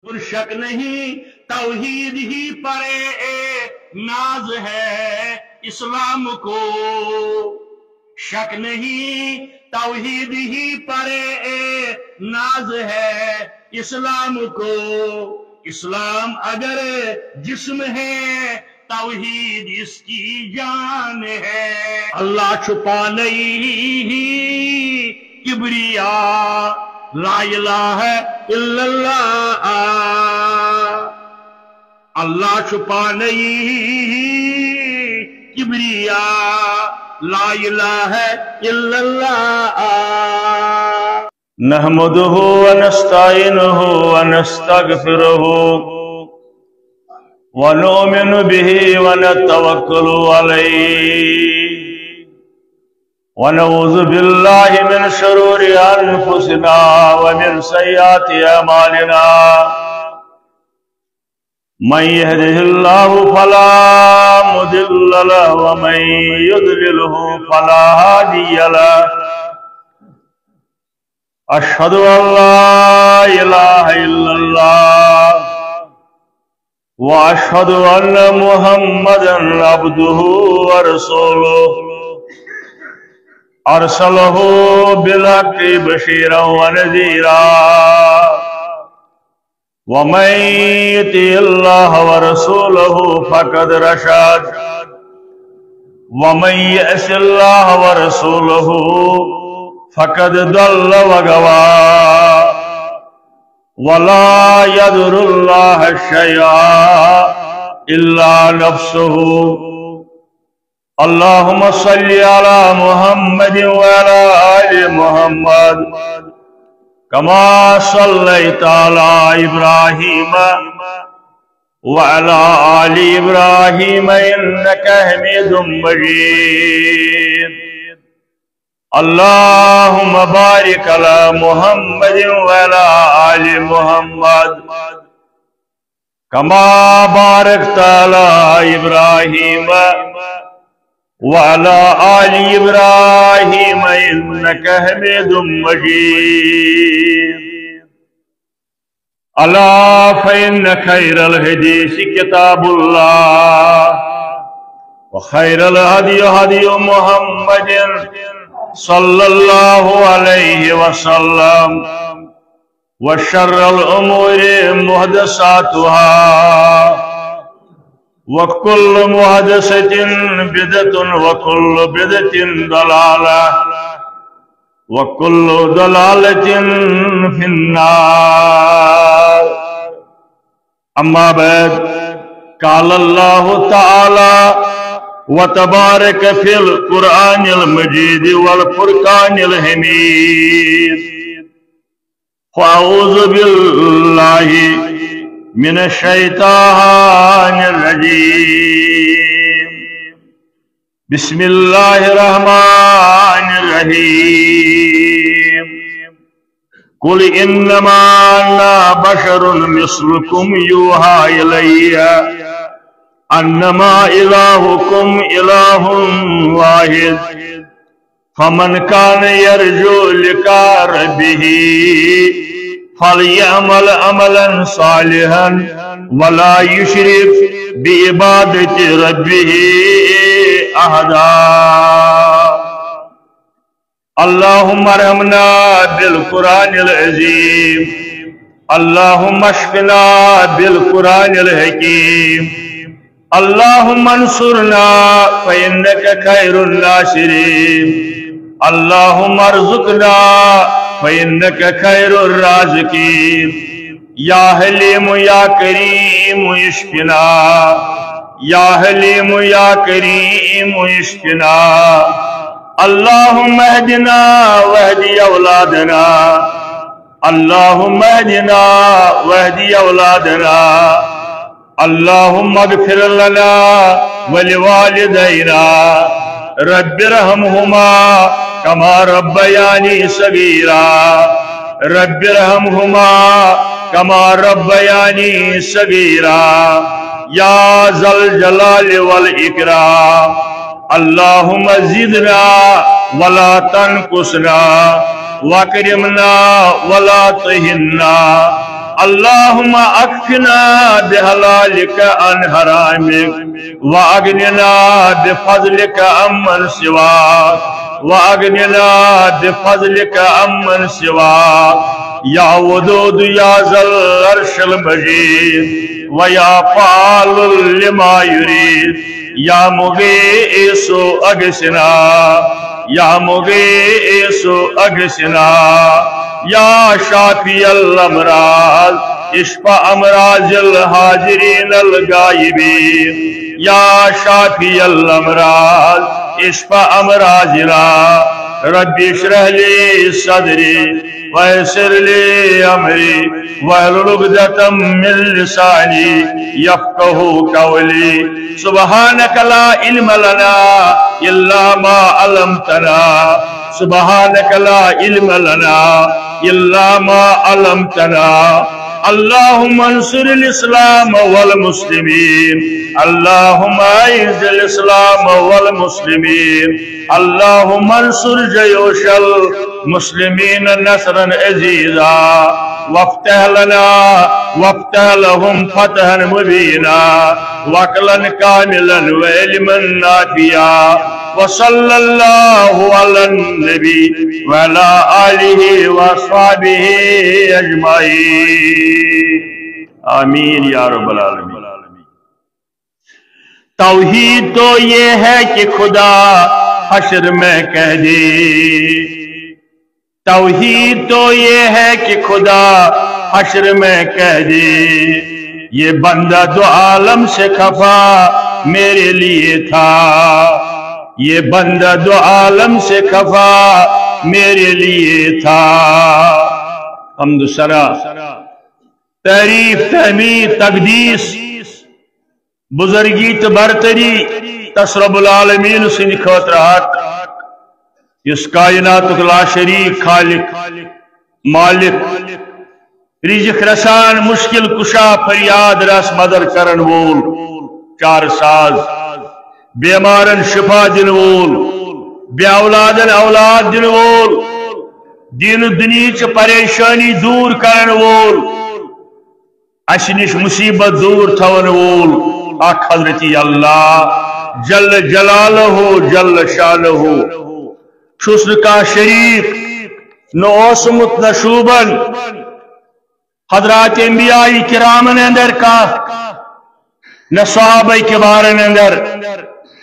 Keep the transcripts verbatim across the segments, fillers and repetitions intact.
اور شک نہیں، توحید ہی پرے ناز ہے اسلام کو۔ شک نہیں، توحید ہی پرے ناز ہے اسلام کو۔ اسلام اگر جسم ہے، توحید اس کی جان ہے۔ اللہ چھپا نہیں کبریا، لا الہ الا اللہ۔ اللہ چھپا نہیں کبریا، لا الہ الا اللہ۔ نحمده ونستعينه ونستغفره ونؤمن به ونتوكل عليه ونعوذ بالله من شرور أنفسنا ومن سيئات أعمالنا. من يهده الله فلا مضل له ومن يضلله فلا هادي له. أشهد أن لا إله إلا الله وأشهد أن محمدا عبده ورسوله. أرسله بالحق بشيرا ونذيرا. ومن يطع الله ورسوله فقد رشد، ومن يعص الله ورسوله فقد ضل وغوى. ولا يضر الله شيئا إلا نفسه. اللهم صل على محمد وعلى آل محمد كما صليت على إبراهيم وعلى آل إبراهيم إنك حميد مجيد. اللهم بارك على محمد وعلى آل محمد كما باركت على إبراهيم وعلى آل إبراهيم إنك حميد مجيد. ألا فإن خير الحديث كتاب الله، وخير الهدي هدي محمد صلى الله عليه وسلم، وشر الأمور محدثاتها، وكل محدثة بدعة، وكل بدعة ضلالة، وكل ضلالة في النار. أما بعد، قال الله تعالى وتبارك في القرآن المجيد والفرقان الحميد. فأعوذ بالله من الشيطان الرجيم. بسم الله الرحمن الرحيم. قل إنما أنا بشر مثلكم يوحى إلي أنما إلهكم إله واحد. فمن كان يرجو لقاء ربه فليعمل عملا صالحا ولا يشرك بعبادة ربه أحدا. اللهم ارحمنا بالقرآن العظيم. اللهم اشفنا بالقرآن الحكيم. اللهم انصرنا فإنك خير الناصرين. اللهم ارزقنا فإنك خير الرازقين. يا حليم يا كريم اشفنا. يا حليم يا كريم اشفنا. اللهم اهدنا واهد أولادنا. اللهم اهدنا واهد أولادنا. اللهم اغفر لنا ولوالدينا. رب ارحمهما كما ربياني صغيرا. رب ارحمهما كما ربياني صغيرا. يا ذا الجلال والإكرام. اللهم زدنا ولا تنقصنا، وأكرمنا ولا تهنا. اللهم اكفنا بحلالك عن حرامك، واغننا بفضلك عمن سواك، واغننا بفضلك عمن سواك. يا ودود يا ذا العرش المجيد، ويا فعال لما يريد، يا مغيث أغثنا، يا مغيث أغثنا، يا شافي الأمراض، اشف أمراض الحاضرين الغائبين، يا شافي الأمراض، اشف أمراضنا. رب اشرح لي صدري، ويسر لي أمري، واحلل عقدة من لساني يفقه قولي. سبحانك لا علم لنا إلا ما علمتنا، سبحانك لا علم لنا إلا ما علمتنا. اللهم انصر الإسلام والمسلمين، اللهم أعز الإسلام والمسلمين، اللهم انصر جيوش المسلمين نصرا عزيزا، وافتح لنا وافتح لهم فتحا مبينا، وعقلا كاملا وعلما نافعا. وصلى الله على النبي وعلى آله وأصحابه أجمعين. آمين يا رب العالمين. توحید تو یہ ہے کہ خدا حشر میں کہہ دے، توحید تو یہ ہے کہ خدا حشر میں کہہ دے، یہ بندہ دو عالم سے خفا میرے لیے تھا، یہ بندہ دو عالم سے خفا میرے لیے تھا. حمد و ثنا، تعریف، تحمید، تقدیس، بزرگی تہٕ برتری تس رب العالمین سٕنٛدِ خٲطرٕ حق، یُس کائناتُک لا شریک خالق، مالک، رزق رسان، مشکل کشا، فریاد رس مدد کرن وول، چار ساز، بیمارن شفا دن وول، بے اولادن اولاد دن وول، دین و دنیا چہ پریشانی دور کرن وول، اسہِ نِش مصیبت دور تھاون وول اکھ حضرت اللہ جل جلالہ جل شانہ، چھُس نہٕ کانٛہہ شریک، نہ اوسمُت نہ شوٗبن حضرات انبیاء کرامن اندر کانٛہہ، نہ صحابہ کرامن اندر،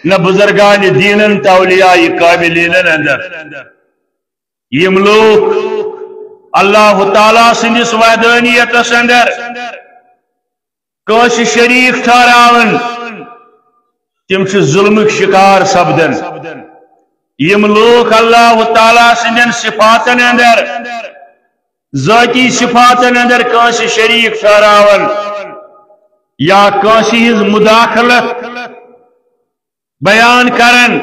نہ بزرگان دینن تہٕ اولیاء کاملینن اندر۔ یم لوگ اللہ تعالیٰ سندس وحدانیتس اندر کٲنٛسہِ شریک ٹھہراون، تم چھ ظلمک شکار سپدن۔ یم لوگ اللہ تعالیٰ سندن صفاتن اندر، ذاتی صفاتن اندر کٲنٛسہِ شریک ٹھہراون یا کٲنٛسہِ ہنٛز مداخلت بیان کرن،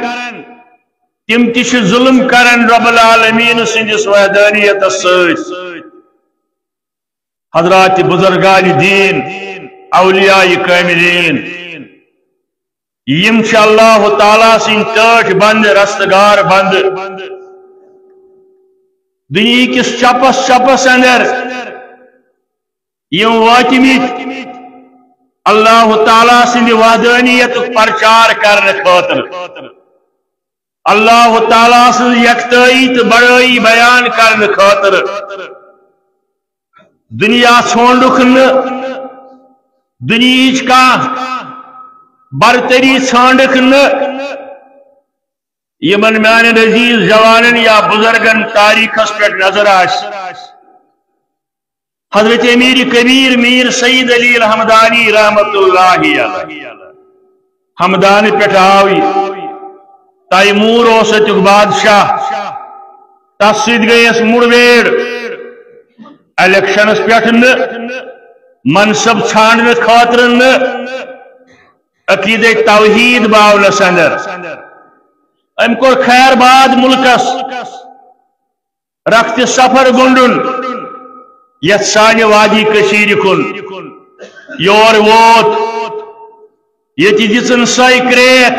تم تہِ چھِ ظلم کرن رب العالمین سٕنٛدِس وحدانیتس سۭتۍ۔ حضرات بزرگان دین، اولیاء کاملین، یم چھِ اللہ تعالیٰ سٕنٛدۍ ٹٲٹھۍ بندٕ، رستگار بندٕ۔ دُنیہٕ کِس چپس چپس اندر یم وٲتمٕتۍ اللہ تعالیٰ سٕنٛدِ وحدانیتُک پرچار کرنہٕ خٲطرٕ، اللہ تعالیٰ سٕنٛز یکتٲیی تہٕ بڑٲیی بیان کرنہٕ خٲطرٕ۔ دنیا ژھونڈُکھ نہٕ، دنیاہٕچ کانٛہہ برتری ژھانڈکھ نہٕ۔ یمن میانٮ۪ن عزیز جوانن یا بزرگن تاریخس پٮ۪ٹھ نظر آسہِ، حضرت امیر کبیر میر سید علی الحمدانی رحمت اللہ علیہ ہمدان پٮ۪ٹھ آو یہِ۔ تیمور اوس اتیُک بادشاہ، تس سۭتۍ گٔیس مُڑویڑ۔ الیکشنس پٮ۪ٹھ نہٕ، منصب ژھانڈنہٕ خٲطرٕ نہٕ، عقیدے توحید باونس اندر۔ أمۍ کوٚر خیر باد ملکس۔ رکھ تہِ سفر گنڈُن یتھ سانہِ وادی کشیرِ کُن۔ یور ووت، ییٚتہِ دِژٕن سۄے کرٛیک،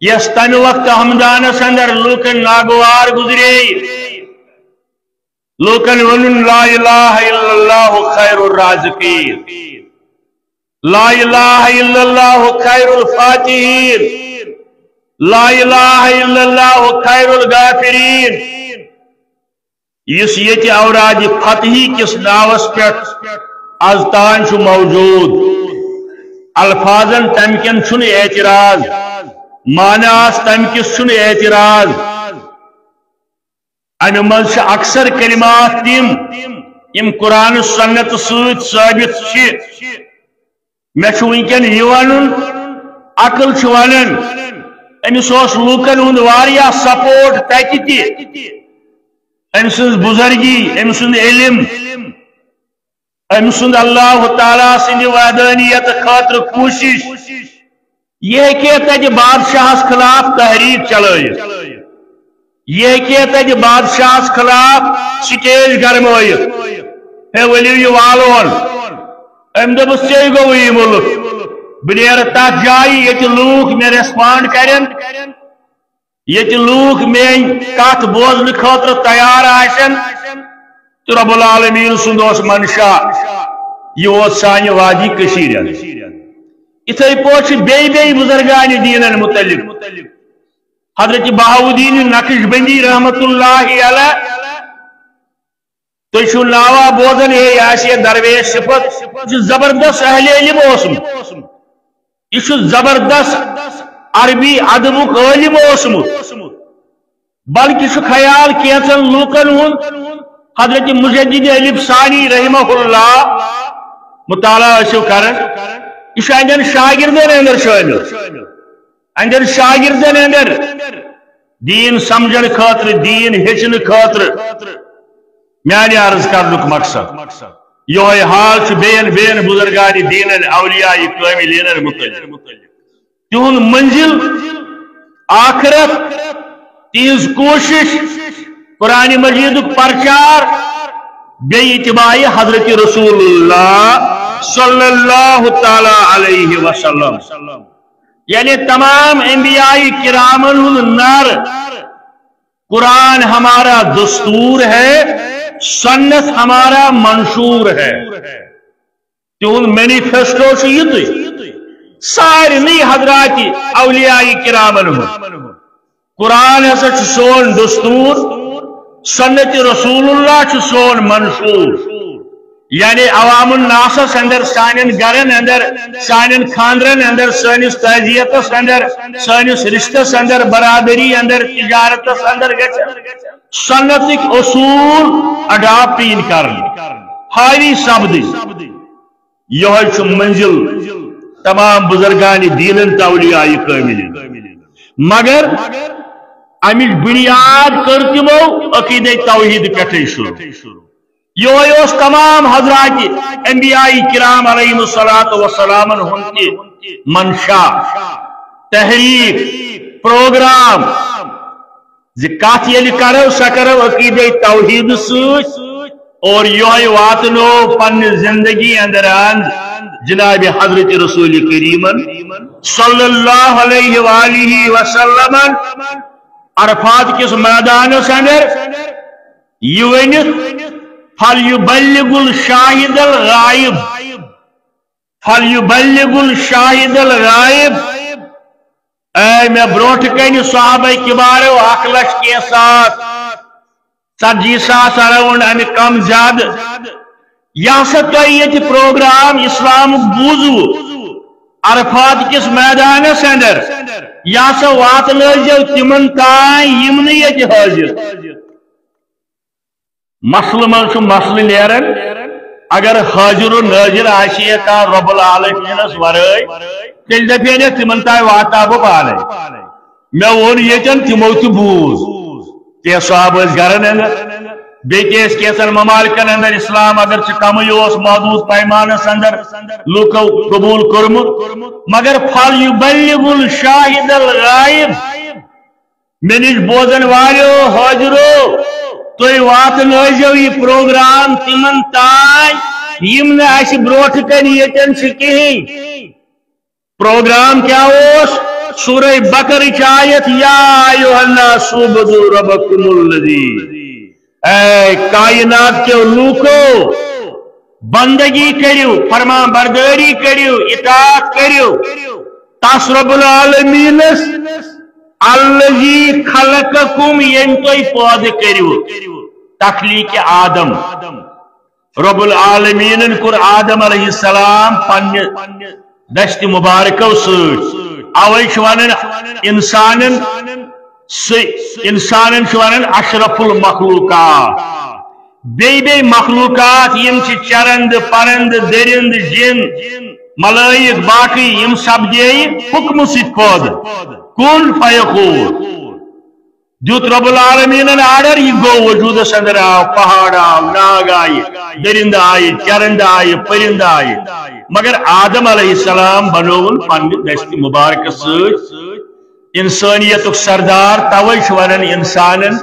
یۄس تمہِ وقتہٕ ہمدانس اندر لوٗکن ناگوار گُزرے۔ لوکن ونن لا الہ الا اللہ خیر الرازقین، لا الہ الا اللہ خیر الفاتحین، لا الہ الا اللہ خیر الغافرین۔ یُس ییٚتہِ اوراد فتحی کِس ناوس پٮ۪ٹھ از تام چھُ موجود، الفاظن تمہِ کٮ۪ن چھُنہٕ اعتراض، معنی آس تمہِ کِس چھُنہٕ اعتراض۔ امہِ منٛز چھِ اکثر کلمات تِم، یِم قرآن سنت سۭتۍ ثٲبت چھِ۔ مےٚ چھُ وٕنکٮ۪ن یہِ ونُن، عقل چھُ ونان، أمِس اوس لوٗکن ہُنٛد واریاہ سپورٹ تتہِ تہِ۔ أمۍ سٕنٛز بُزرگی، أمۍ سُنٛد علم، أمۍ سُنٛد اللہ تعالیٰ سٕنٛدِ وحدانیت خٲطرٕ کوٗشش۔ یہِ ہیٚکہِ تتہِ بادشاہس خلاف تحریک چلٲیِتھ، یہِ ہیٚکہِ تتہِ بادشاہس خلاف سٹیج گرمٲیِتھ۔ ہے، ؤلِو یہِ والون۔ أمۍ دوٚپُس، "ژےٚ گوٚوُے یہِ مُلک، بہٕ نیرٕ تتھ جایہِ ییٚتہِ لوٗکھ مےٚ ریسپانڈ کرن، ییٚتہِ لوٗکھ میٲنۍ کتھ بوزنہٕ خٲطرٕ تیار آسن۔" تہٕ رب العالمین سُنٛد اوس منشا، یہِ ووت سانہِ وادی کٔشیٖرِ اندر۔ یِتھے پٲٹھۍ چھِ بیٚیہِ بیٚیہِ بُزرگانِ دیٖنن مُتعلق۔ حضرت بہاؤالدین نقشبندی رحمت اللہ علیہ، تُہۍ چھِو ناوا بوزان، ہے، یہِ آسہِ ہے درویش صفت، یہِ چھُ زبردست اہل علم اوسمُت، یہِ چھُ زبردست عربی ادبُک عٲلم اوسمُت، بلکہِ چھُ خیال کینٛژن لوٗکن ہُنٛد۔ حضرت مجدد علف ثانی رحمہ اللہ، مطالعہ ٲسِو کران، یہِ چھُ اہندٮ۪ن شاگردن اندر شٲمِل، اہندٮ۪ن شاگردن اندر۔ دین سمجھن خٲطرٕ، دین ہیٚچھنہٕ خٲطرٕ۔ میانہِ عرض کرنُک مقصد یِہوٚے حال چھُ بیٚین بیٚین بُزرگانِ دیٖنن، اولیاء کٲمِلیٖنن مُتعلق۔ تِہُنٛد منزل آخرت، تِہنٛز کوٗشش، قرآن مجیدُک پرچار، بیٚیہِ اتباع حضرت رسول اللہ صلی اللہ تعالیٰ علیہ وسلم۔ یعنی تمام انبیاء کرامن ہُنٛد نعرٕ، قرآن ہمارا دستور ہے، سنت ہمارا منشور ہے۔ تِہُنٛد مینیفیسٹو چھُ یِتُے۔ سارنٕے حضرات اولیاء کرامن ہُنٛد۔ قرآن ہسا چھُ سون دستور، سنت رسول اللہ چھُ سون منشور۔ یعنی عوام الناسس اندر، سانٮ۪ن گرن اندر، سانٮ۪ن خاندرن اندر، سٲنِس تعزیتس اندر، سٲنِس رشتس اندر، برادری اندر، تجارتس اندر گژھن سنتٕکۍ اصوٗل اڈاپٹ یِنۍ کرنہٕ، حاوی سپدٕنۍ۔ یِہوٚے چھُ منزل تمام بُزرگانِ دیٖنن تہٕ اولیاء کٲمِلن۔ مگر امِچ بُنیاد کٔر تِمو عقیدے توحید پٮ۪ٹھے شروع۔ یِہوٚے اوس تمام حضرات انبیاء کرام علیہم الصلوۃ والسلامن ہُنٛد تہِ منشا، تحریک، پروگرام، زِ کتھ ییٚلہِ کرو، سۄ کرو عقیدے توحید سۭتۍ، اور یِہوٚے واتنو پننہِ زندگی اندر اند جناب حضرت رسول کریمن صلی اللہ علیہ وآلہ وسلمن عرفات کِس میدانس اندر یہِ ؤنِتھ، "فلیبلغ الشاہد الغائب، فلیبلغ الشاہد الغائب"۔ اے مےٚ برونٛٹھ کنہِ صحابہ کبارو اکھ لچھ کینٛہہ ساس، ژتجی ساس اراؤنڈ، امہِ کم زیادٕ، یہِ ہسا تۄہہِ ییٚتہِ پروگرام اسلامُک بوٗزوٕ عرفات کِس میدانس اندر، یہِ ہسا واتنٲوزیو تِمن تام یِم نہٕ ییٚتہِ حٲضِر۔ مسلہٕ منٛز چھُ مسلہٕ نیران، اگر حٲضِر و نٲظِر آسہِ ہے کانٛہہ رب العالمینس ورٲے، تیٚلہِ دپہِ ہے نہٕ تِمن تام واتناو بہٕ پانے۔ مےٚ ووٚن ییٚتٮ۪ن، تِمو تہِ بوٗز۔ کینٛہہ صحابہٕ ٲسۍ گرن اندر، بیٚیہِ تہِ ٲسۍ کینٛژن ممالکن اندر اسلام اگرچہِ کمٕے اوس محدوٗد پیمانس اندر لوٗکو قبوٗل کوٚرمُت، مگر فلیبلغ الشاہد الغائب، مےٚ نِش بوزن والیو حٲضِرو، تُہۍ واتنٲوزیو یہِ پروگرام تِمن تام یِم نہٕ اَسہِ برونٛٹھ کنہِ ییٚتٮ۪ن چھِ کِہیٖنۍ۔ پروگرام کیٛاہ اوس؟ سورہ بقرٕچ آیت، "یا ایھا الناس اعبدوا ربکم الذی"۔ اے کائنات کیو لوکو، بندگی کٔرِو، فرمان بردٲری کٔرِو، اطاعت کٔرِو تس رب العالمینس، الذی خلقکم، ییٚمۍ تۄہہِ پٲدٕ کٔرِو۔ تخلیق آدم، رب العالمینن کوٚر آدم علیہ السلام پننہِ دست مبارکو سۭتۍ۔ اوے چھِ ونان انسانن، سُہ انسانن چھِ ونان اشرف المخلوقات۔ بیٚیہِ بیٚیہِ مخلوقات یِم چھِ چرند، پرند، درند، جن، ملائک، باقی یِم سپدے حکمہٕ سۭتۍ پٲدٕ۔ کن فیکون۔ دیُت رب العالمینن آرڈر، یہِ گوٚو وجودس اندر، آو پہاڑ، آو ناگ آیہِ، درندٕ آیہِ، چرندٕ آیہِ، پرندٕ آیہِ۔ مگر آدم علیہ السلام بنووُن پننہِ دستِ مبارکہٕ سۭتۍ انسانیتُک سردار، توے چھِ ونان انسانن،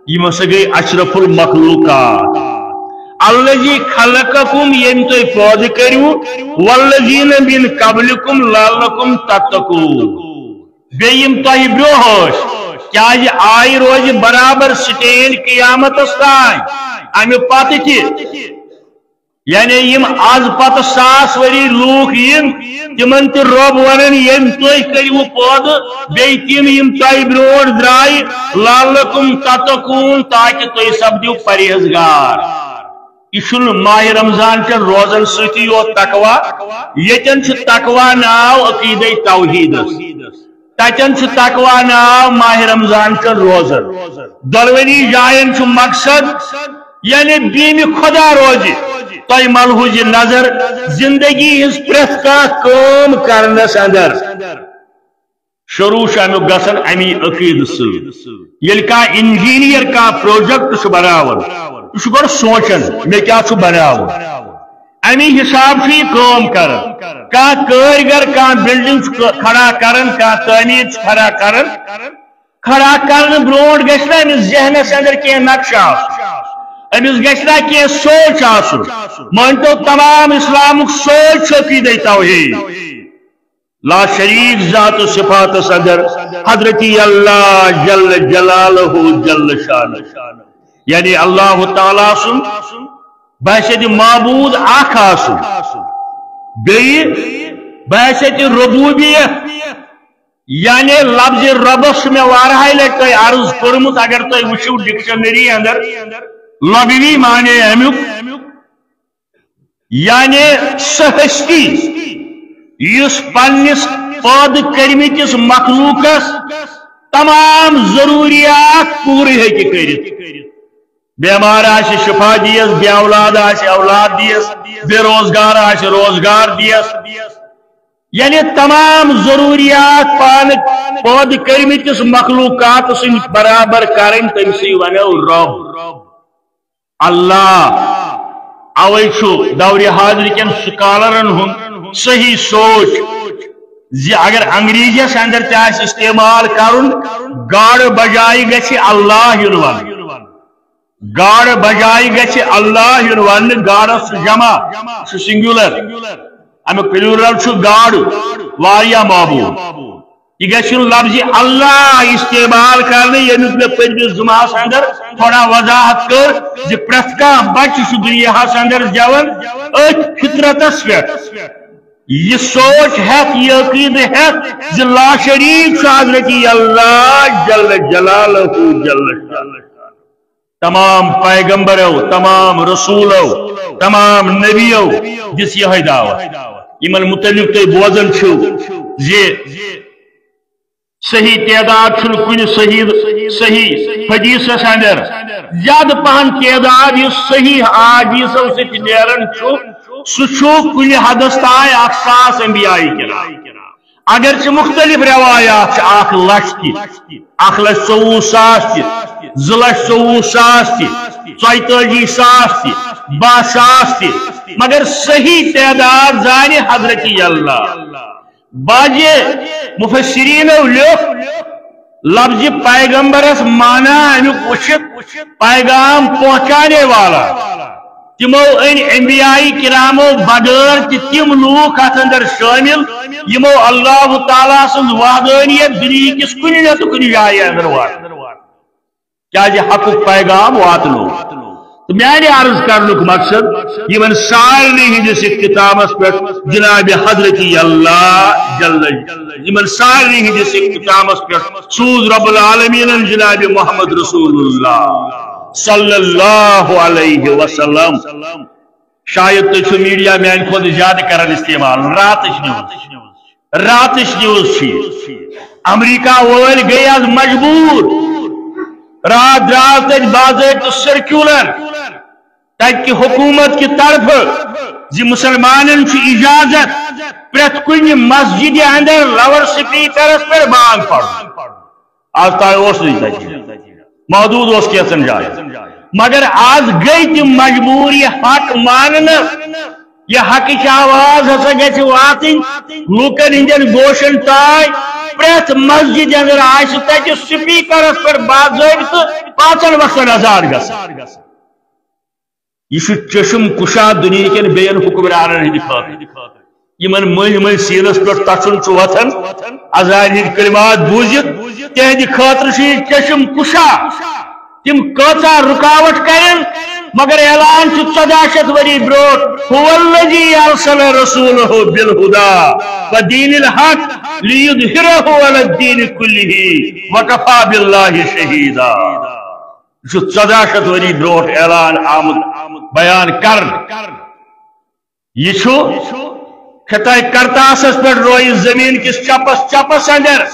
یِم ہسا گٔے اشرف المخلوقات۔ الذی خلقکم، ییٚمۍ تُہۍ پٲدٕ کٔرِو، والذین من قبلکم لعلکم تتقون۔ بیٚیہِ یِم تۄہہِ برٛونٛہہ ٲسۍ، کیٛازِ آیہِ روزِ برابر سٹینڈ قیامتس تام۔ امہِ پتہٕ تہِ، یعنی یِم از پتہٕ ساس ؤری لوٗکھ یِن، تِمن تہِ رۄب ونان، ییٚمۍ تُہۍ کٔرِو پٲدٕ، بیٚیہِ تِم یِم تۄہہِ برٛونٛٹھ درٛاے، لعلکم تتقون، تاکہِ تُہۍ سپدِو پرہیزگار۔ یہِ چھُنہٕ ماہِ رمضان چٮ۪ن روزن سۭتی یوت تقوی، ییٚتٮ۪ن چھُ تقوی ناو عقیدے توحیدس۔ تتٮ۪ن چھُ تقوی ناو ماہِ رمضان چٮ۪ن روزن۔ دۄنوٕنی جاین چھُ مقصد، یعنی بیمِ خدا روزِ تۄہہِ ملحوظ نظر، زندگی ہٕنٛز پرٛٮ۪تھ کانٛہہ کٲم کرنس اندر۔ شروع چھُ امیُک گژھان امی عقیدٕ سۭتۍ۔ ییٚلہِ کانٛہہ انجینئر کانٛہہ پروجیکٹ چھُ بناوان، یہِ چھُ گۄڈٕ سونٛچان، مےٚ کیٛاہ چھُ بناوُن؟ امی حساب چھُ یہِ کٲم کران۔ کانٛہہ کٲرۍگر کانٛہہ بلڈنگ چھُ ک-، کھڑا کران، کانٛہہ تعمیٖر چھُ کھڑا کران، کھڑا کرنہٕ برونٛٹھ گژھِ نا أمِس ذہنس اندر کینٛہہ نقشہٕ آسُن، أمِس گژھِ نا کینٛہہ سونٛچ آسُن۔ مٲنۍ تو، تمام اسلامُک سونٛچ چھُ عقیدے توحید۔ لا شریک ذات و صفاتس اندر حضرت اللہ جل جلالہ جل شانہ، یعنی اللہ تعالیٰ سُنٛد بحیثیت معبود اکھ آسُن، بیٚیہِ بحیثیت ربوبیت، یعنی لفظ ربس چھُ مےٚ واریاہہِ لٹہِ تۄہہِ عرض کوٚرمُت، اگر تُہۍ وٕچھِو ڈکشنری اندر لغوی معنی امیُک، یعنی سۄ ہستی یُس پننِس پٲدٕ کٔرمٕتِس مخلوقس تمام ضروریات پوٗرٕ ہیٚکہِ کٔرِتھ۔ بیمار آسہِ شفا دیس، بے اولاد آسہِ اولاد دیس، بے روزگار آسہِ روزگار دیس۔ یعنی تمام ضروریات پانہٕ پٲدٕ کٔرمٕتِس مخلوقات سٕنٛدۍ برابر کرٕنۍ، تٔمۍ سٕے ونو رب۔ اللہ۔ اوے چھُ دورِ حاضر کٮ۪ن سکالرن ہُنٛد صحیح سونٛچ زِ اگر انگریزیس اندر تہِ آسہِ استعمال کرُن، گاڈٕ بجایہِ گژھِ اللہ یُن وننہٕ۔ گاڈٕ بجایہِ گژھِ اللہ یُن وننہٕ۔ گاڈس چھُ جمع، سُہ سنگولر، امیُک پلورل چھُ گاڈٕ، واریاہ معبود۔ یہِ گژھِ یُن لفظ اللہ استعمال کرنہٕ، ییٚمیُک مےٚ پٔتمِس جمعہس اندر تھوڑا وضاحت کٔر زِ پرٛٮ۪تھ کانٛہہ بچہٕ چھُ دُنیاہس اندر زٮ۪وان أتھۍ فطرتس پٮ۪ٹھ۔ یہِ سونٛچ ہٮ۪تھ، یہِ عقیدٕ ہٮ۪تھ زِ لا شریک چھُ حضرت اللہ جل جلالہ جل شانہ۔ تمام پیغمبرو، تمام رسولو، تمام نبیو دِژ یِہے دعوت۔ یِمن متعلق تُہۍ بوزان چھِو زِ صحیح تعداد چھُنہٕ کُنہِ صحیح، صحیح حدیثس اندر۔ زیادٕ پہن تعداد یُس صحیح احادیثو سۭتۍ نیران چھُ، سُہ چھُ کُنہِ حدس تام اکھ ساس انبیاء کرام۔ اگرچہ مختلف روایات چھِ، اکھ لچھ تہِ، اکھ لچھ ژوٚوُہ ساس تہِ، زٕ لچھ ژوٚوُہ ساس تہِ، ژۄیتٲجی ساس تہِ، باہ ساس تہِ، مگر صحیح تعداد زانہِ حضرت اللہ۔ بعض مفسرینو لیوٚکھ لفظ پیغمبرس معنی امیُک وٕچھِتھ پیغام پہنچانے والا۔ تِمو أنۍ انبیاء کرامو بغٲر تہِ تِم لوٗکھ اتھ اندر شٲمِل، یِمو اللہ تعالیٰ سٕنٛز وحدانیت دُنیہٕ کِس کُنہِ نتہٕ کُنہِ جایہِ اندر وٲژ۔ کیازِ حقُک پیغام واتنو۔ تہٕ میانہِ عرض کرنُک مقصد، یِمن سارنٕے ہٕنٛدِس اختتامس پٮ۪ٹھ جناب حضرت اللہ جل، یِمن سارنٕے ہٕنٛدِس اختتامس پٮ۪ٹھ سوٗز رب العالمیٖنن جناب محمد رسول اللہ صلی اللہ علیہ وسلم۔ شاید تُہۍ چھِو میڈیا میانہِ کھۄتہٕ زیادٕ کران استعمال۔ راتٕچ نِوٕز، راتٕچ نِوٕز چھِ یہِ۔ امریکہ وٲلۍ گٔے از مجبوٗر۔ راتھ درٛاو تَتہِ باضٲبطہٕ سرکیولر تَتہِ کہِ حکوٗمت کہِ طرفہٕ زِ مُسلمانن چھُ اجازت پرٛٮ۪تھ کُنہِ مسجدِ اندر لاؤڈ سپیکرس پٮ۪ٹھ بانگ پرُن۔ از تام اوس نہٕ یہِ تَتہِ۔ محدوٗد اوس کینٛژن جاین۔ مگر از گٔے تِم مجبوٗر یہِ حق ماننہٕ۔ یہِ حقٕچ آواز ہسا گژھِ واتٕنۍ لوٗکن ہٕنٛدٮ۪ن گوشن تام۔ پرٛٮ۪تھ مسجدِ اندر آسہِ تَتہِ سپیکرس پٮ۪ٹھ باضٲبطہٕ پانٛژن وقتن اذان گژھِ۔ یہِ چھُ چشم کشا دُنیہکٮ۪ن بیٚین حکمرانن ہٕنٛدِ خٲطرٕ۔ یِمن مٔنٛزۍ مٔنٛزۍ سیٖنس پٮ۪ٹھ تَژُن چھُ وۄتھان، اذانہِ ہٕنٛدۍ کلمات بوٗزِتھ، تِہنٛدِ خٲطرٕ چھُ یہِ چشم کشا۔ تِم کۭژاہ رُکاوٹ کرن، مگر اعلان چھُ ژۄداہ شیٚتھ ؤری برونٛٹھ، "هو الذي أرسل رسوله بالهدى ودين الحق ليظهره على الدين كله وكفى بالله شهيدا"۔ یہِ چھُ ژۄداہ شیٚتھ ؤری برونٛٹھ اعلان آمُت، بیان کرنہٕ۔ یہِ چھُ خطہ کرتاسس پٮ۪ٹھ رویہِ زمین کِس چپس چپس اندر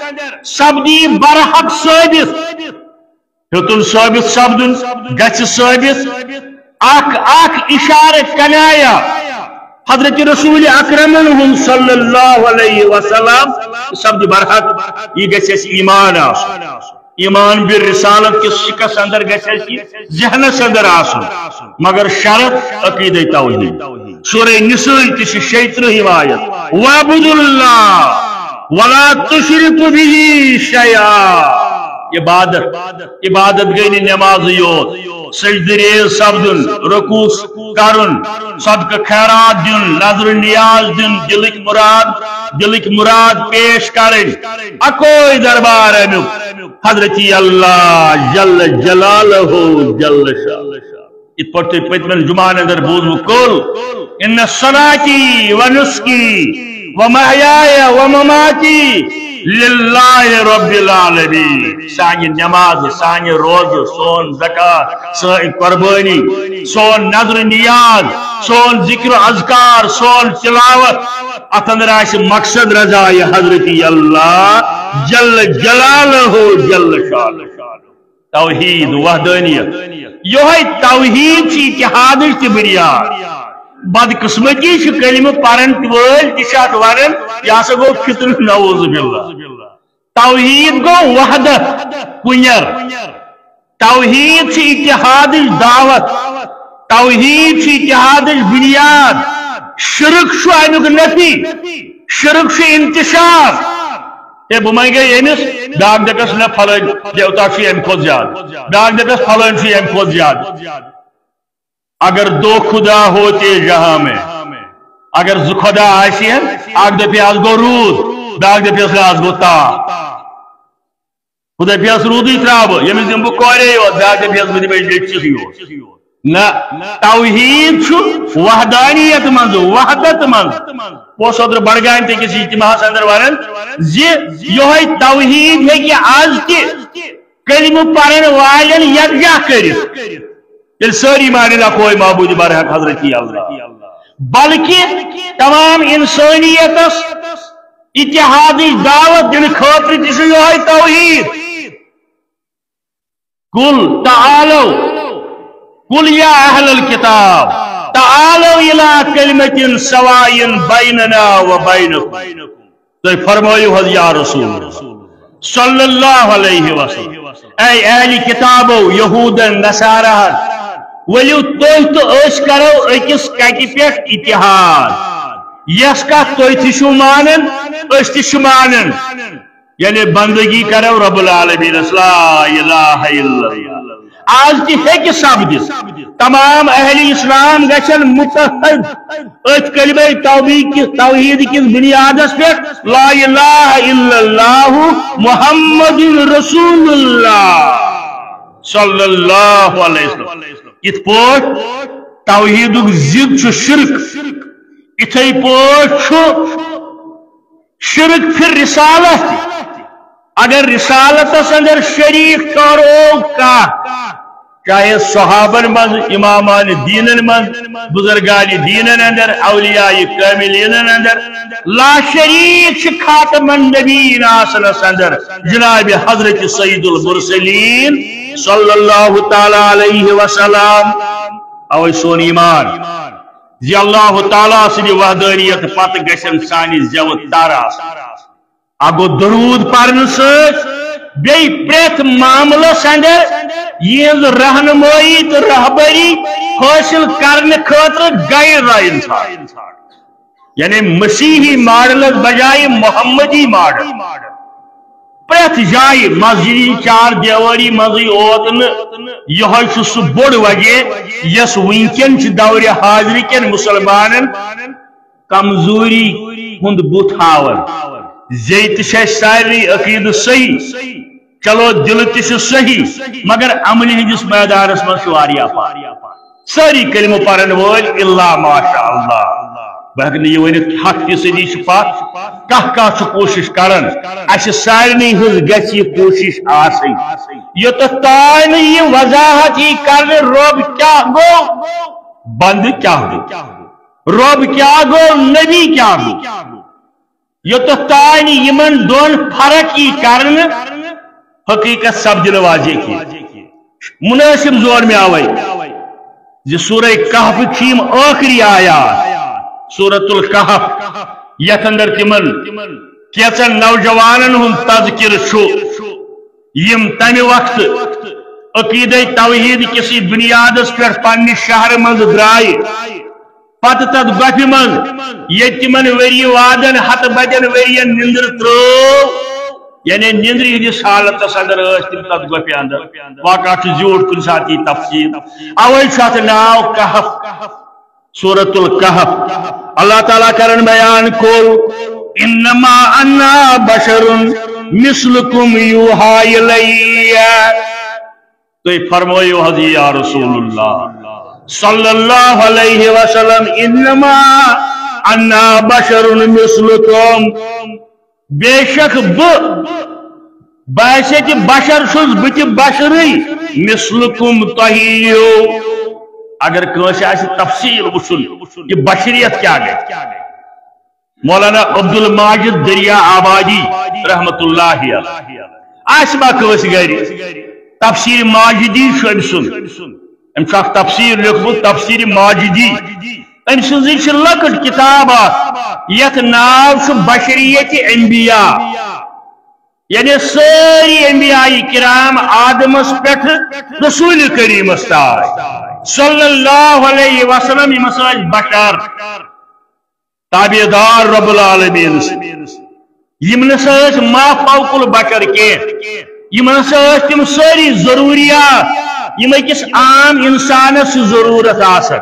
سپدی برحق ثٲبت۔ ہیوٚتُن ثٲبت سپدُن، گژھِ ثٲبت۔ اکھ اکھ اشارٕ کنایہ حضرت رسول اکرمن ہُنٛد صلی اللہ علیہ وسلم سپدِ برحق۔ یہِ گژھِ اَسہِ ایمان آسُن۔ ایمان بالرسالت کِس شِکس اندر گژھِ اَسہِ یہِ ذہنس اندر آسُن، مگر شرط عقیدے توحید۔ سورہ نساء تہِ چھِ شیٚیہِ ترٕٛہِم آیت، "واعبدوا اللہ ولا تشرکوا بہ شیئا"۔ عبادت، عبادت گٔے نہٕ نمازٕے یوت، سجدٕ ریز سپدُن، رکوع کرُن، صدقہٕ خیرات دیُن، نذر و نیاز دیُن، دلٕکۍ مراد، دلٕکۍ مراد پیش کرٕنۍ۔ اکوے دربار امیُک، حضرت اللہ جل جلالہ جل شانہ۔ یِتھ پٲٹھۍ تۄہہِ پٔتمٮ۪ن جمعن اندر بوٗزمُت، "قل ان صلاتی و نسکی و محیای و مماتی للہ رب العالمین"۔ سانہِ نماز، سانہِ روزٕ، سون زکات، سٲنۍ قربٲنی، سون نذر نیاز، سون ذکر و اذکار، سون تلاوت، اتھ اندر آسہِ مقصد رضایہِ حضرت اللہ جل جلالہ جل شانہ۔ توحید، وحدانیت۔ یہے توحید چھِ اتحادٕچ تہِ بنیاد۔ بدقسمتی چھِ کلمہٕ پرن وٲلۍ تہِ چھِ اتھ ونان، یہِ ہسا گوٚو فطرٕ، نعوذ باللہ۔ توحید گوٚو وحدت، کُنٮ۪ر۔ توحید چھِ اتحادٕچ دعوت۔ توحید چھِ اتحادٕچ بنیاد۔ شرک چھُ امیُک نفی۔ شرک چھُ انتشار۔ ہے، بہٕ منٛگے أمِس، بیٛاکھ دَپٮ۪س، "نہ، پھلٲنۍ دیوتا چھُ اَمہِ کھۄتہٕ زیادٕ۔" بیٛاکھ دَپٮ۪س، "پھلٲنۍ چھُ اَمہِ کھۄتہٕ زیادٕ۔" اگر دو خدا ہوتے جہاں میں، اگر زٕ خدا آسہِ ہن، اکھ دَپہِ، "از گوٚو روٗد"، بیٛاکھ دَپہِ، "از گوٚو تاپھ۔" خدا پیس روٗدٕے ترٛاوٕ بہٕ، ییٚمِس دِمہٕ بہٕ کورے یوت، بیٛاکھ دَپہِ، "یَس بہٕ دِمے نیٚچوِس یوت۔" نہ، توحید چھُ وحدانیت منٛز، وحدت منٛز۔ بہٕ اوسُس اوترٕ بڈگامہِ تہِ أکِس اجتماعس اندر ونان زِ یہے توحید ہیٚکہِ از تہِ کلمہٕ پرن والٮ۪ن یکجاہ کٔرِتھ۔ ییٚلہِ سٲری مانن اکوے معبود برحق حضرت اللہ، بلکہ تمام انسانیتس اتحادٕچ دعوت دِنہٕ خٲطرٕ تہِ چھُ یہے توحید۔ قل تعالوا، قل یا اہل الکتاب، تعالوا الی کلمۃ سواء بیننا و بینکم۔ تُہۍ فرمٲیِو حظ یا رسول اللہ صلی اللہ علیہ وسلم، اے اہل کتابو، یہودن، نصاراہن، ؤلِو تُہۍ تہٕ أسۍ کرو أکِس کتہِ پٮ۪ٹھ اتحاد۔ یس کتھ تُہۍ تہِ چھِو مانان، أسۍ تہِ چھِ مانان۔ یعنی بندگی کرو رب العالمینس، لا الہ الا اللہ۔ آز تہِ ہیٚکہِ سپدِتھ، تمام اہل اسلام گژھن متحد أتھۍ کلمہ توحید کِس، توحید کِس بنیادس پٮ۪ٹھ، لا الہ الا اللہ محمد رسول اللہ۔ صلی اللہ علیہ وسلم۔ یِتھ پٲٹھۍ توحیٖدُک ضد چھُ شرک، یِتھے پٲٹھۍ چھُ شرک پھر رسالت تہِ۔ اگر رسالتس اندر شریک ٹھہرو کانٛہہ، چاہے صحابن منٛز، امامان دینن منٛز، بزرگان دینن اندر، اولیاء کاملینن اندر، لا شریک چھِ خاتم النبیین آسنس اندر جناب حضرت سید المرسلین صلی اللہ تعالی علیہ وسلم۔ اوے سون ایمان زِ اللہ تعالیٰ سٕنٛدِ وحدانیت پتہٕ گژھن سانہِ زٮ۪وٕ تر آسٕنۍ۔ اکھ گوٚو درود پرنہٕ سۭتۍ، بیٚیہِ پرٛٮ۪تھ معاملس اندر یِہٕنٛز رہنمٲیی تہٕ رہبری حٲصِل کرنہٕ خٲطرٕ گایڈ لائن ژھانڈ، یعنی مسیحی ماڈلس بجایہِ محمدی ماڈل۔ پرٛٮ۪تھ جایہِ مسجدِ چار دیواری منٛزٕے اوت نہٕ، یِہوٚے چھُ سُہ بوٚڑ وجہ یۄس وٕنکٮ۪ن چھِ دورِ حاضرِ کٮ۪ن مُسلمانن کمزوری ہُنٛد بُتھ ہاوان۔ زیٚیہِ تہِ چھِ اَسہِ سارنٕے عقیدٕ صحیح، چلو دِلہٕ تہِ چھُ صحیح، مگر عملہِ ہٕنٛدِس میدانس منٛز چھُ واریاہ فرق۔ سٲری کلمہٕ پرن وٲلۍ الا ماشاء اللہ، بہٕ ہٮ۪کہٕ نہٕ یہِ ؤنِتھ ہتھ فیصدی چھُ پتھ، کانٛہہ کانٛہہ چھُ کوٗشش کران۔ اسہِ سارنٕے ہٕنٛز گژھِ یہِ کوٗشش آسٕنۍ، یوٚتتھ تام نہٕ یہِ وضاحت یی کرنہٕ رۄب کیٛاہ گوٚو، بندٕ کیٛاہ گوٚو، رۄب کیٛاہ گوٚو، نبی کیٛاہ گوٚو۔ یوٚتتھ تام یِمن دۄن فرق یی کرنہٕ، حقیقت سپدِ نہٕ واضح کینٛہہ۔ مناسب زون مےٚ اوے زِ سورہ کہف چھِ یِم ٲخری آیات، سورۃ الکہف، یتھ اندر تِمن کینٛژن نوجوانن ہُنٛد تذکرٕ چھُ، یِم تمہِ وقتہٕ عقیدے توحید کِسٕے بُنیادس پٮ۪ٹھ پننہِ شہرٕ منٛز درٛایہِ۔ پتہٕ تتھ گۄپھِ منٛز، ییٚتہِ تِمن ؤری وادن ہتہٕ بدٮ۪ن ؤرین نِندٕر ترٲو، یعنی نِندرِ ہٕنٛدِس حالتس اندر ٲسۍ تِم تتھ گۄپھِ اندر۔ واقعہ چھُ زیوٗٹھ، کُنہِ ساتہٕ یی تفصیٖل۔ اوے چھُ اتھ ناو کہف، سورۃ الکہف۔ اللہ تعالیٰ کرن بیان، قل انما انا بشر مثلکم یوحی الی۔ تُہۍ فرمٲیِو حظ یا رسول اللہ صلی اللہ علیہ وسلم، انما انا بشر مثلکم، بے شک بہٕ، بہٕ ہسا تہِ بشر چھُس، بہٕ تہِ بشرٕے، مثلکم، تۄہہِ ہیوٗ۔ اگر کٲنٛسہِ آسہِ تفصیٖل وٕچھُن کہِ بشریت کیٛاہ گٔے، مولانا عبدالماجد دریا آبادی رحمت اللہ علیہ۔ آسہِ ما کٲنٛسہِ گرِ تفسیر ماجدی چھُ أمۍ سُنٛد، أمۍ چھُ اکھ تفسیر لیوٚکھمُت، تفسیر ماجدی۔ أمۍ سٕنٛزٕے چھِ لۄکٕٹ کتاب اکھ، یتھ ناو چھُ بشریت انبیاء، یعنی سٲری انبیاء کرام آدمس پٮ۪ٹھ رسول کریمس تام صلی اللہ علیہ وسلم، یِم ہسا ٲسۍ بشر۔ تابعدار رب العالمین سٕنٛدۍ۔ یِم نہ سا ٲسۍ ما فوق البشر کینٛہہ، یِم نہ سا ٲسۍ تِم سٲری ضروریات یِم أکِس عام انسانس چھِ ضروٗرت آسان۔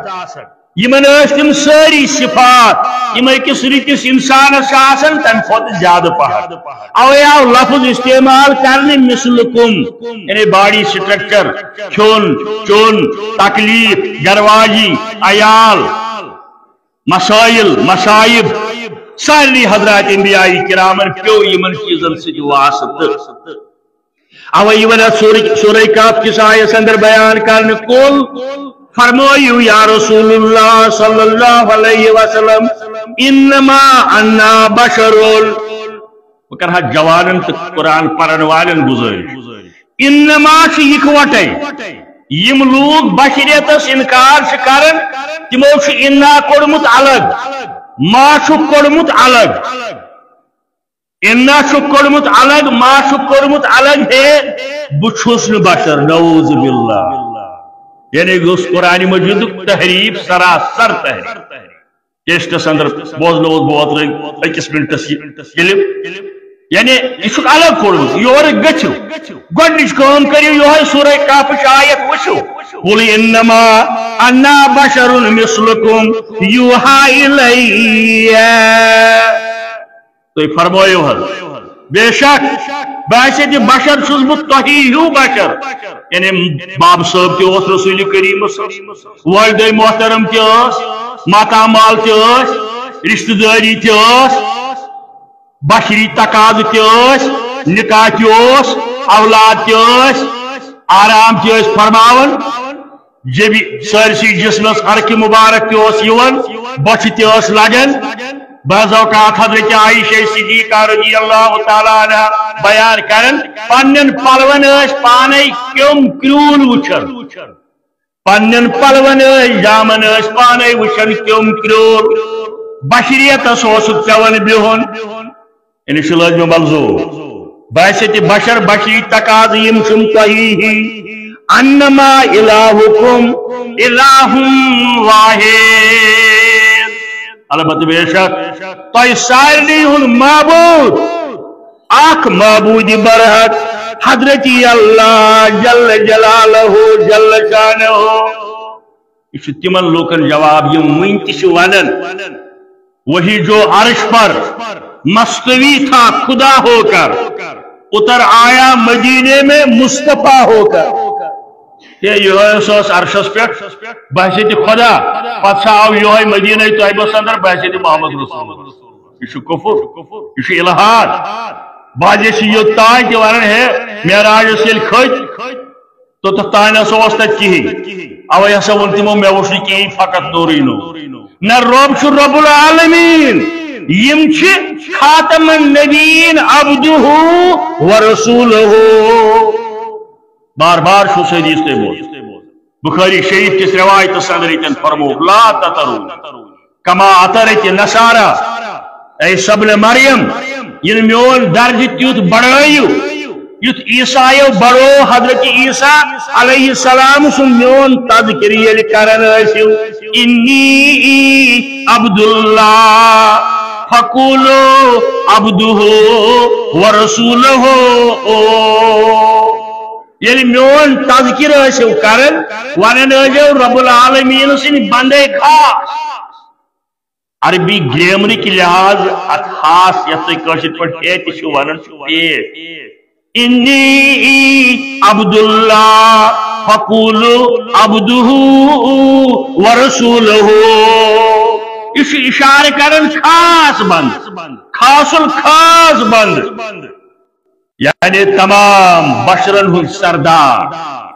یِمن ٲسۍ تِم سٲری صفات یِم أکِس رٕتِس انسانس چھِ آسان، تمہِ کھۄتہٕ زیادٕ پہن۔ اوے آو لفظ استعمال کرنہٕ مثلکم، یعنی باڈی سٹرکچر، کھیوٚن چیوٚن، تکلیف، گرواجی، عیال، مسائل، مصائب، سارنٕے حضرات انبیاء کرامن پیوٚو یِمن چیٖزن سۭتۍ واسطہٕ۔ اوے یِوان اتھ سورہ، سورہ کہف کِس آیس اندر بیان کرنہٕ، قل، فرمٲیِو یا رسول اللہ صلی اللہ علیہ وسلم، انما انا بشر۔ بہٕ کرٕ ہا جوانن تہٕ قرآن پرن والٮ۪ن گزٲرِش، انما چھُ یِکوٹے۔ یِم لوٗکھ بشریتس انکار چھِ کران، تِمو چھُ انا کوٚڑمُت الگ، ما چھُکھ کوٚڑمُت الگ۔ انا چھُکھ کوٚڑمُت الگ، ما چھُکھ کوٚڑمُت الگ، ہے، بہٕ چھُس نہٕ بشر، نعوذ باللہ۔ یعنی گوٚژھ قرآن مجیدُک تحریف، سراسر تحریف۔ کیسٹس اندر بوزنووُس بہٕ اوترے أکِس منٹس یہِ کلپ۔ یعنی یہِ چھُکھ الگ کوٚڑمُت، یورٕ گٔژھِو۔ گۄڈٕنِچ کٲم کٔرِو، یِہوٚے سورہ کہفٕچ آیت وٕچھِو۔ قل انما انا بشر مثلکم یوحی الی۔ تُہۍ فرمٲیِو حظ، بے شک، بہٕ ہسا تہِ بشر چھُس بہٕ تۄہی ہیوٗ بشر۔ یعنی باب صٲب تہِ اوس رسول کریٖمس، والدے محترم تہِ ٲس، ماتامال تہِ ٲس، رشتہٕ دٲری تہِ ٲس، بشری تقاضہٕ تہِ ٲس، نکاح تہِ اوس، اولاد تہِ ٲس، آرام تہِ ٲسۍ فرماوان۔ جبی سٲرسٕے جسمس عرقہِ مبارک تہِ اوس یِوان، بۄچھِ تہِ ٲس لگان۔ بعض اوقات حضرت عائشہ صدیقہ رضی اللہ تعالیٰ عنہا بیان کران، پننٮ۪ن پلون ٲسۍ پانے کیوٚم کرٛول وٕچھان، پننٮ۪ن پلون ٲسۍ، جامن ٲسۍ پانے وٕچھان کیوٚم کرٛول۔ بشریتس اوسُکھ پٮ۪وان بِہُن۔ یعنی سُہ لٲزمہِ ملزوم۔ بہٕ ہسا تہِ بشر، بشری تقاضہٕ یِم چھِم تۄہی ہی۔ انما الہکم الہ واحد۔ البتہ بے شک تۄہہِ سارنٕے ہُنٛد معبوٗد اکھ معبوٗدِ برحق حضرت اللہ جل جلالہ جل شانہ۔ یہِ چھُ تِمن لوٗکن جواب یِم وُنہِ تہِ چھِ ونان، وہی جو عرش پر مستوی تھا خدا ہو کر، اتر آیا مدینے میں مصطفیٰ ہو کر۔ ہے، یہوے اوس عرشس پٮ۪ٹھ، بہٕ ہسا تہِ خدا، پتہٕ سا آو یہوے مدینہ طیبس اندر، بہٕ ہسا تہِ محمد رسول۔ یہِ چھُ کفر، یہِ چھُ الحاد۔ بعض چھِ یوٚت تام تہِ ونان، ہے، معراجس ییٚلہِ کھٔتۍ، توٚتتھ تام نہ سا اوس تتہِ کِہیٖنۍ۔ اوے ہسا ووٚن تِمو، مےٚ وُچھ نہٕ کِہیٖنۍ، فقط نورٕے نور۔ نہ، رۄب چھُ رب العالمین۔ یِم چھِ خاتم النبیین عبدہ و رسولہ۔ بار بار چھُس حدیث تۄہہِ بوزمُت۔ بخاری شریف کِس روایتس اندر ییٚتٮ۪ن فرمووُکھ، لا تطرونی کما اطرت النصارى، اے ابن مریم، ییٚلہِ میون درجہٕ تیُتھ بڑٲیِو، یُتھ عیسایو بڑو حضرت عیسیٰ علیہ السلام سُنٛد میون تذکر ییٚلہِ کران ٲسِو، انی عبد اللہ فقولوا عبدہ ورسولہ۔ ییٚلہِ میون تذکر ٲسِو کران، ونان ٲسِو رب العالمین سٕنٛدۍ بندے خاص۔ عربی گرامرٕکۍ لحاظ اتھ خاص، یتھ تُہۍ کٲشِر پٲٹھۍ ہے تہِ چھِو ونان، چھُ پیش۔ انی عبد اللہ فقولوا عبدہ ورسولہ۔ یہِ چھُ اشارٕ کران خاص بند، خاص الخاص بند۔ یعنی تمام بشرن ہُنٛد سردار،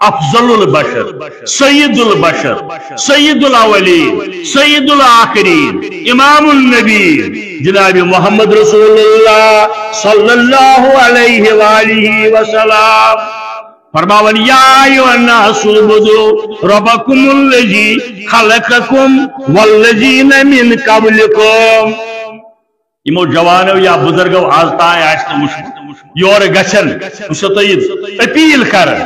افضل البشر، سید البشر، سید الاولین، سید الآخرین، امام النبی، جناب محمد رسول اللہ صلی اللہ علیہ وآلہ وسلم۔ فرماوان، یا ایھا الناس اعبدوا ربکم الذی خلقکم والذین من قبلکم۔ یِمو جوانو یا بزرگو از تام آسہِ نہٕ وُچھمُت، یورٕ گژھن، بہٕ چھُسو تۄہہِ اپیل کران۔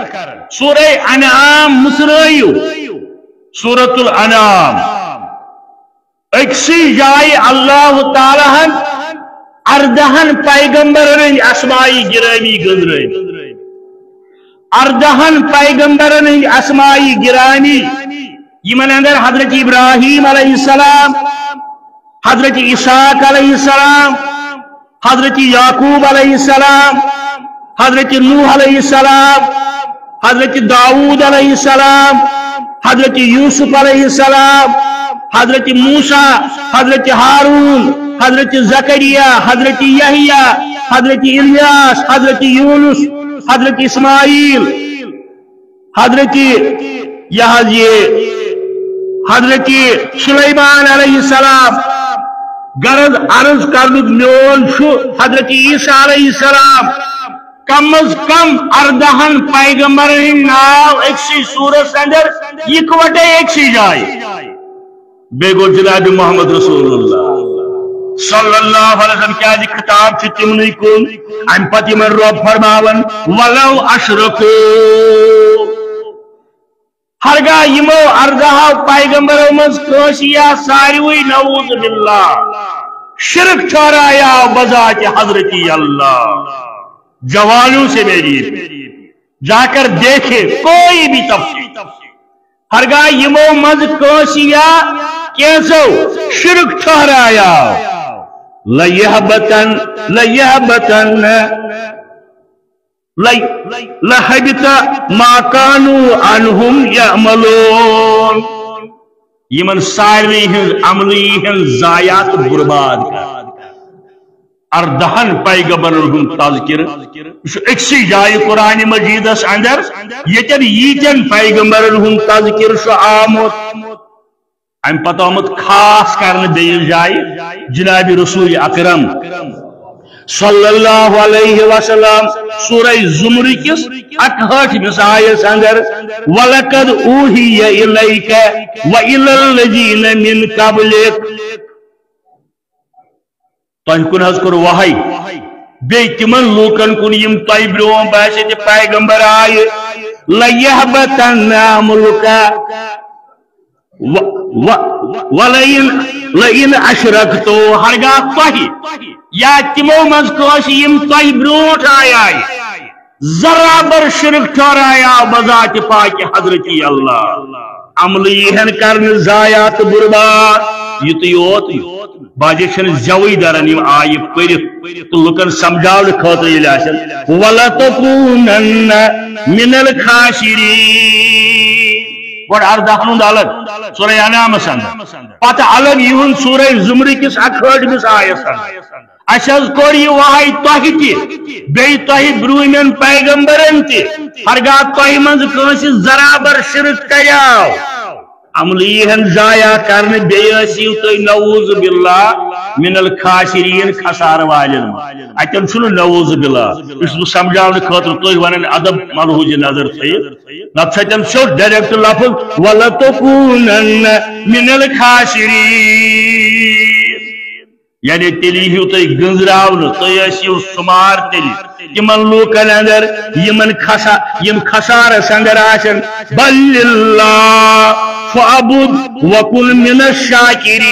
سورہ انعام مُژرٲیِو، سورۃ الانعام۔ أکسٕے جایہِ اللہ تعالیٰ ہن اردہن پیغمبرن ہٕنٛدۍ اسمائی گرامی گٔنٛزرٲوۍ۔ اردہن پیغمبرن ہٕنٛدۍ اسمائی گرامی، یِمن اندر حضرت ابراہیم علیہ السلام، حضرت اسحاق علیہ السلام، حضرت یعقوب علیہ السلام، حضرت نوح علیہ السلام، حضرت داؤد علیہ السلام، حضرت یوسف علیہ السلام، حضرت موسیٰ، حضرت ہارون، حضرت زکریا، حضرت یحییٰ، حضرت الیاس، حضرت یونس، حضرت اسماعیل، حضرت، یہِ حظ یہِ، حضرت سلیمان علیہ السلام۔ غرض عرض کرنُک میون چھُ، حضرت عیسیٰ علیہ السلام کم از کم اردہن پیغمبرن ہٕنٛدۍ ناو أکسٕے سورس اندر، یکوٹے أکسٕے جایہِ۔ بیٚیہِ گوٚو جناب محمد رسول اللہ صلی اللہ علیہ وسلم، کیازِ خطاب چھُ تِمنٕے کُن۔ امہِ پتہٕ یِمن رۄب فرماوان، ولو اشرکو، ہرگاہ یِمو اردہو پیغمبرو منٛز کٲنٛسہِ یا ساروٕے نعوذ باللہ شرک ٹھہرایا بذات حضرتی اللہ، جوانوں سے میری جا کر دیکھے کوئی بھی تفصیل۔ ہرگاہ یِمو منٛز کٲنٛسہِ یا کینٛژو شرک ٹھہرایا، لَيَحْبَطَنَّ، لَيَحْبَطَنَّ، لَيَ-، لَحَبِطَ مَا كَانُوا عَنْهُ يَعْمَلُونَ۔ یِمن سارنٕے ہٕنٛز عملہٕ یِہن ضایع تہٕ برباد کرنہٕ۔ اردہن پیغمبرن ہُنٛد تذکرٕ۔ یہِ چھُ أکسٕے جایہِ قرآن مجیدس اندر، ییٚتٮ۪ن ییٖتٮ۪ن پیغمبرن ہُنٛد تذکرٕ چھُ آمُت۔ امہِ پتہٕ آمُت خاص کرنہٕ بیٚیِس جایہِ، جناب رسول اکرم صلی اللہ علیہ وسلم، سورہ زمر کِس اکہٲٹھمِس آیس اندر، وَلَقَدْ أُوحِيَ إِلَيْكَ وَإِلَى الَّذِينَ مِنْ قَبْلِكَ۔ تۄہہِ کُن حظ کوٚر وحی، بیٚیہِ تِمن لوٗکن کُن یِم تۄہہِ برٛونٛہہ باسہِ تہِ پیغمبر آیہِ، لَيَحْبَطَنَّ عَمَلُكَ و-، و-، وَلَئِنْ، لَئِنْ أَشْرَكْتَ، ہرگاہ تۄہہِ یا تِمو منٛز کٲنٛسہِ یِم تۄہہِ برٛونٛٹھ آیہِ آیہِ، ذرا بر شرک ٹھہرایا بذات پاک حضرتی اللہ۔ عملہٕ ییٖہن کرنہٕ ضایع تہٕ برباد۔ یُتُے یوت، باجے چھنہٕ زیوٕے دران یِم آیہِ پٔرِتھ تہٕ لُکن سمجھاونہٕ خٲطرٕ ییٚلہِ آسن۔ وَلَتَكُونَنَّ مِنَ الْخَاسِرِينَ۔ گۄڈٕ اردہن ہُنٛد الگ، سورہ انعامس اندر۔ پتہٕ الگ یِہُنٛد سورہ زمرِ کِس اکہٲٹھمِس آیس اندر۔ اسہِ حظ کوٚر یہِ وحی تۄہہِ تہِ، بیٚیہِ تۄہہِ برٛونٛہمٮ۪ن پیغمبرن تہِ، ہرگاہ تۄہہِ منٛز کٲنٛسہِ ذرا بر شرک کریاو۔ عملہٕ ییٖہن ضایع کرنہٕ، بیٚیہِ ٲسِو تُہۍ نعوذ باللہ من الخاسرین، خسارٕ والٮ۪ن منٛز۔ اتٮ۪ن چھُنہٕ نعوذ باللہ، یہِ چھُس بہٕ سمجھاونہٕ خٲطرٕ، تُہۍ ونان ادب ملحوظ نظر تھٲیِو، نتہٕ چھُ اتٮ۪ن سیوٚد direct لفظ، وَلَتَكُونَنَّ مِنَ الْخَاسِرِينَ۔ یعنی تیٚلہِ یِیِو تُہۍ گٔنٛزراونہٕ، تُہۍ ٲسِو سُمار تیٚلہِ تِمن لوٗکن اندر، یِمن خسا-، یِم خسارس اندر آسن۔ بَلِ اللَّهَ فَاعْبُدْ وَكُن مِنَ الشَّاكِرِينَ۔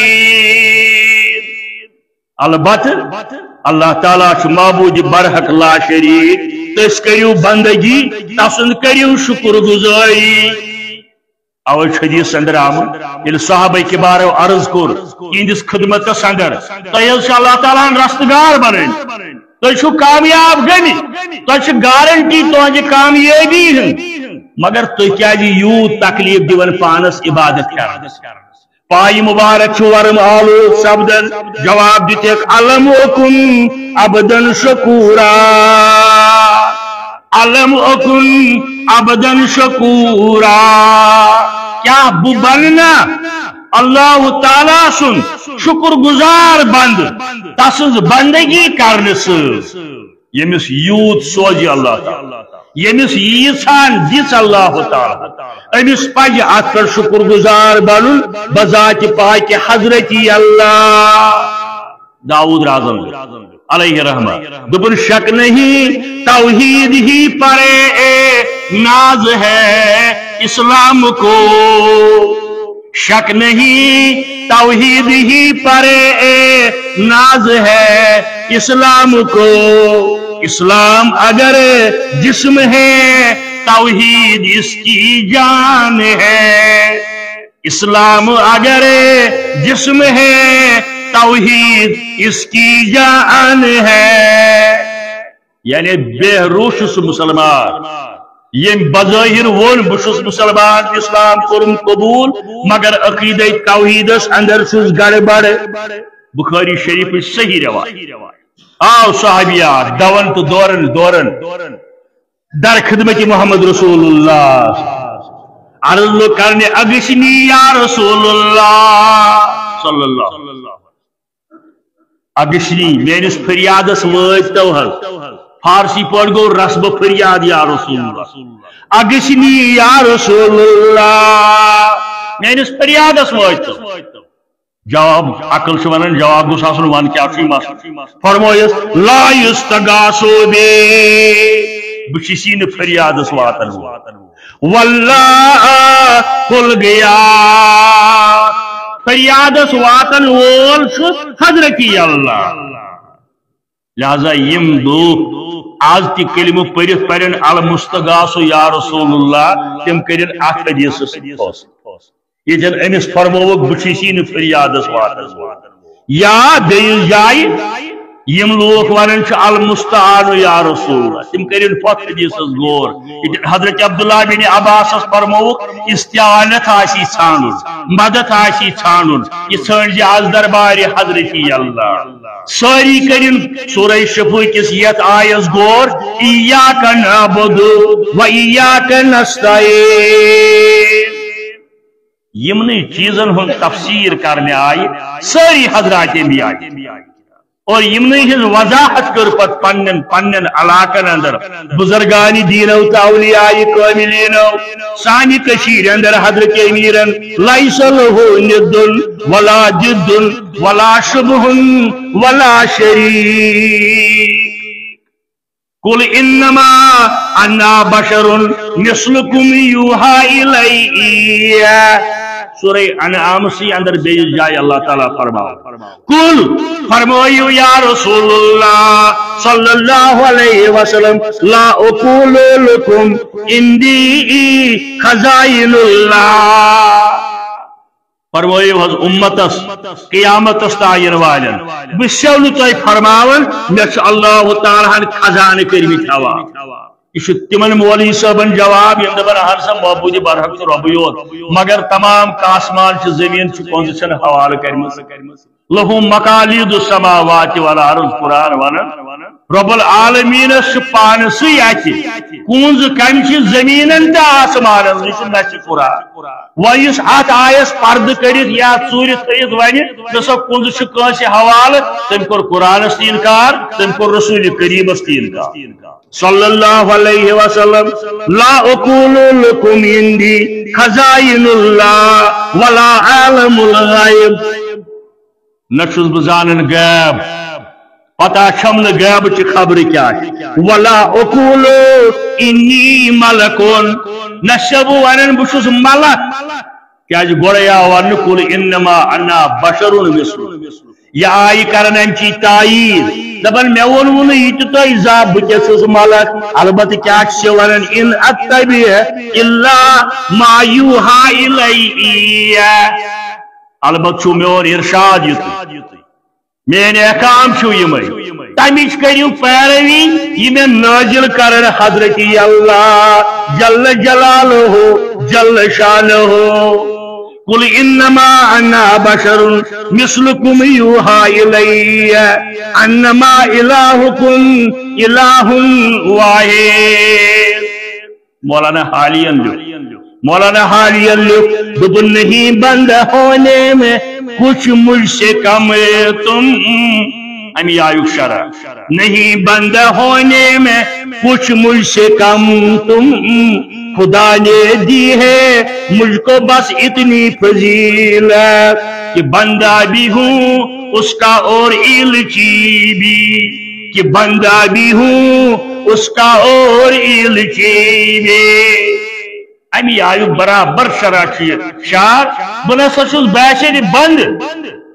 البتہٕ اللہ تعالیٰ چھُ معبوٗدِ برحق لا شریٖک۔ تُہۍ کٔرِو بندگی، تسُنٛد کٔرِو شُکر گُزٲری۔ اوے چھُ حدیث اندر آمُت، ییٚلہِ صحابہ کبارو عرض کوٚر تِہنٛدِس خدمتس اندر، تۄہہِ حظ چھُ اللہ تعالیٰ ہن رستگار بنٲومٕتۍ، تُہۍ چھِو کامیاب گٔمٕتۍ، تۄہہِ چھِ گارنٹی تُہنٛزِ کامیٲبی ہٕنٛز، مگر تُہۍ کیازِ یوٗت تکلیف دِوان پانس عبادت کرنس؟ پایہِ مبارک چھُ ورم آلود سپدان۔ جواب دِتِکھ، الم اکن عبدا شکورا، الم اکن عبدا شکورا۔ کیا بہٕ بنہٕ نا اللہ تعالیٰ سُنٛد شکر گزار بندٕ، تسٕنٛز بندگی کرنہٕ سۭتۍ؟ ییٚمِس یوٗت سوزِ اللہ تعالیٰ، ییٚمِس ییٖژہن دِژ اللہ تعالیٰ، أمِس پزِ اتھ پٮ۪ٹھ شُکر گُزار بنُن بذاتِ پاکِ حضرتی اللہ۔ داؤد رازن علیہ رحمہ دوٚپُن، شک نہیں توحید ہی پرے ناز ہے اسلام کو، شک نہیں توحید ہی پرے ناز ہے اسلام کو۔ اسلام اگر جسم ہے، توحید اس کی جان ہے۔ اسلام اگر جسم ہے، توحید اس کی جان ہے۔ یعنی بے روح چھُ سُہ مسلمان ییٚمۍ بظٲہِر ووٚن، بہٕ چھُس مسلمان، اسلام کوٚرُم قبوٗل، مگر عقیدے توحیدس اندر چھُس گڑبڑ۔ بخاری شریفٕچ صحیح روایت۔ آو صحابیہ دون تہٕ دورن دورن در خدمت محمد رسول اللہ، عرض لوٚگ کرنہِ، اغثنی یا رسول اللہ صلی اللہ علیہ وسلم۔ اغثنی، میٲنِس فریادس وٲتۍ تو حظ۔ فارسی پٲٹھۍ گوٚو، رس بہٕ فریاد یا رسول اللہ۔ اغثنی یا رسول اللہ، میٲنِس فریادس وٲتۍ تو۔ جواب، عقل چھِ ونان، جواب گوٚژھ آسُن، ون کیٛاہ چھُے مسلہٕ؟ فرمٲیِس، لا یستغاث بی، بہٕ چھُسی نہٕ فریادس واتن وول۔ واللہ کل گیا، فریادس واتن وول چھُ حضرتی اللہ۔ لہذا یِم لوٗکھ آز تہِ کلمہٕ پٔرِتھ پرن المستغاث یا رسول اللہ، تِم کٔرِن اتھ حدیثس سۭتۍ فٲصلہٕ۔ ییٚتٮ۪ن أمِس فرمووُکھ، بہٕ چھُسی نہٕ فریادس واتن وول۔ یا بیٚیِس جایہِ یِم لوٗکھ وَنان چھِ، "المستعان یا رسول اللہ"، تِم کٔرِن پتھ حدیثس غور۔ ییٚتہِ حضرت عبداللہ بن عباسس فرمووُکھ، "استعانت آسی ژھانڈُن، مدد آسی ژھانڈُن، یہِ ژھٲنڈزِ از دربارِ حضرتی اللہ۔" سٲری کٔرِن سورہ شفوع کِس یتھ آیس غور، "ایاک نعبد و ایاک نستعین۔" یِمنٕے چیٖزن ہُنٛد تفسیٖر کرنہِ آیہِ سٲری حضرات انبیاء۔ اور یِمنٕے ہٕنٛز وضاحت کٔر پتہٕ پننٮ۪ن پننٮ۪ن علاقن اندر بزرگان دین و اولیاء کاملین۔ سانہِ کٔشیٖرِ اندر حضرت امیرن، "لیس لہ ند ولا ضد ولا شبہ ولا شریک۔" "قل انما انا بشر مثلکم یوحی الی۔" سورہ انعام سی اندر بیٚیِس جایہِ اللہ تعالیٰ فرماو، "قل"، فرمٲیِو یا رسول اللہ صلی اللہ علیہ وسلم، "لا اقول لکم عندی خزائن اللہ۔" فرمٲیِو حض امتس، قیامتس تام یِنہٕ والٮ۪ن، بہٕ چھُسو نہٕ تۄہہِ فرماوان مےٚ چھُ اللہ تعالیٰ ہن خزانہٕ کٔرمٕتۍ حوالہٕ۔ یہِ چھُ تِمن مولوی صٲبن جواب، یِم دپان، "اہن سا، معبود برحق چھُ رۄبٕے یوت، مگر تمام کاسمان چھِ، زٔمیٖن چھِ، کۄنٛزٕ چھَنہٕ حوالہٕ کٔرمٕژ۔" "لہ مقالید السماوات والارض"، قرآن ونان، رب العالمینس چھُ پانسٕے اتھِ کُنٛز کمہِ چھِ زٔمیٖنن تہٕ آسمانن، یہِ چھُ نصِ قرآن۔ وۄنۍ یُس اتھ آیس پردٕ کٔڑِتھ یا ژوٗرِ تھٲیِتھ ونہِ، نہ سا کُنٛز چھُ کٲنٛسہِ حوالہٕ، تٔمۍ کوٚر قرآنس تہِ انکار، تٔمۍ کوٚر رسول کریمس تہِ انکار۔ صلی اللہ علیہ وسلم، "لا اقول لکم عندی خزائن اللہ ولا اعلم الغیب۔" نہ چھُس بہٕ زانان غیب، پتہ چھم نہٕ غیبٕچہِ خبرٕ کیٛاہ چھِ۔ "ولا اقول انی ملکون"، نہ چھُسو بہٕ ونان بہٕ چھُس ملک، کیٛازِ گۄڈَے آو وننہٕ، "قل انما انا بشر مثلکم۔" یہِ آیہِ کران امہِ چی تایید، دپان، "مےٚ ووٚنوُ نہٕ یہِ تہِ تۄہہِ زانٛہہ بہٕ کیٛاہ چھُس ملک، البتہ کیٛاہ چھُ ونان، ان اتبع الا ما یوحی الی۔" البتہ چھُ میون ارشاد یُتُے، میٲنۍ احکام چھِو یِمے، تمِچ کٔرِو پیروی، یہِ مےٚ نٲزِل کرن حضرتی اللہ جل جلالہ جل شانہ۔ "قل انما انا بشر مثلکم یوحی الی انما الہکم الہ واحد۔" مولانا حالیَن لیوٚکھ، مولانا حالیَن لیوٚکھ، دوٚپُن، "نہیں بندہ ہونے میں کچھ مجھ سے کم تم۔" امی آیُک شرح، "نہیں بندہ ہونے میں کچھ مجھ سے کم تم، خدا نے دی ہے مجھ کو بس اتنی فضیلت کہ بندہ بھی ہوں اس کا اور ایلچی بھی، کہ بندہ بھی ہوں اس کا اور ایلچی بھی۔" امی آیُک برابر شرح چھُ یہِ شعر، "بہٕ نہ سا چھُس، بہٕ آسے نہٕ بنٛد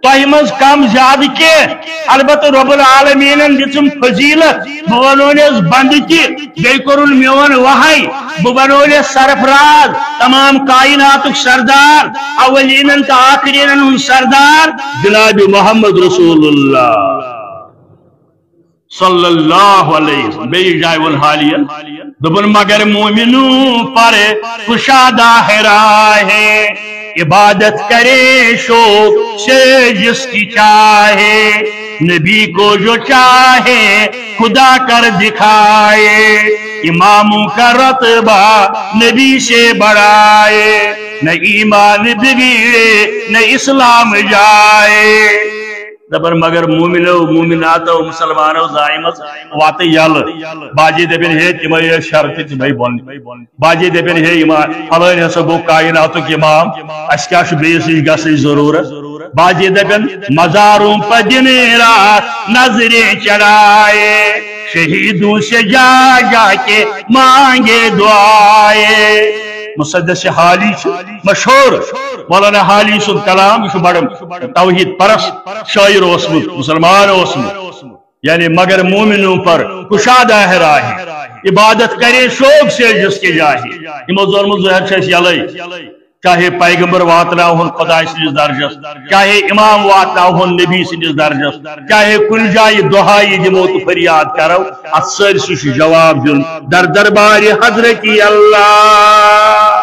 تۄہہِ منٛز کم زیادٕ کینٛہہ، البتہ رب العالمینن دِژٕم فضیلت، بہٕ بنوونس بنٛد تہِ، بیٚیہِ کوٚرُن میون وحی، بہٕ بنوونس سرفراز، تمام کائناتُک سردار، اولینن تہٕ آخرینن ہُنٛد سردار، جناب محمد رسول اللہ صلی اللہ علیہ وسلم۔" بیٚیہِ جایہِ ووٚن حالیَن، دوٚپُن، "مگر مومنوں پر کشادہ ہے راہ ہے، عبادت کرے شوق سے جس کی چاہے، نبی کو جو چاہے خدا کر دکھائے، اماموں کا رتبہ نبی سے بڑھائے، نہ ایمان بگڑے نہ اسلام جائے۔" دپان، مگر مومنو، مومناتو، مسلمانو زایمس واتہٕ یلہٕ۔ بعضی دپن، ہے، تمے ٲسۍ شرطہٕ، تمے بۄن۔ بعضی دپن، ہے، امام فلٲنۍ ہسا گوٚو کائناتُک امام، اسہِ کیٛاہ چھُ بیٚیِس نِش گژھنٕچ ضروٗرت؟ بعضی دپن، مزاروں پر دن رات نظریں چڑھائے، شہیدوں سے جا جا کے مانگے دعائے۔ مسدس حالی چھُ مشہوٗر، مولانا حالی سُنٛد کلام، یہِ چھُ بڑٕ توحید پرست شاعر اوسمُت، مسلمان اوسمُت۔ یعنی مگر مومنوں پر کشادہ ہے راہ، عبادت کرے شوق سے جس کے جاہے۔ یِمو زورمُت زہر چھُ اَسہِ یَلَے۔ چاہے پیغمبر واتناوہون خدائے سٕنٛدِس درجس، چاہے امام واتناوہون نبی سٕنٛدِس درجس، چاہے کُنہِ جایہِ دُہایی دِمو تہٕ فریاد کرو، اتھ سٲرسٕے چھُ جواب دیُن در دربارِ حضرت اللہ۔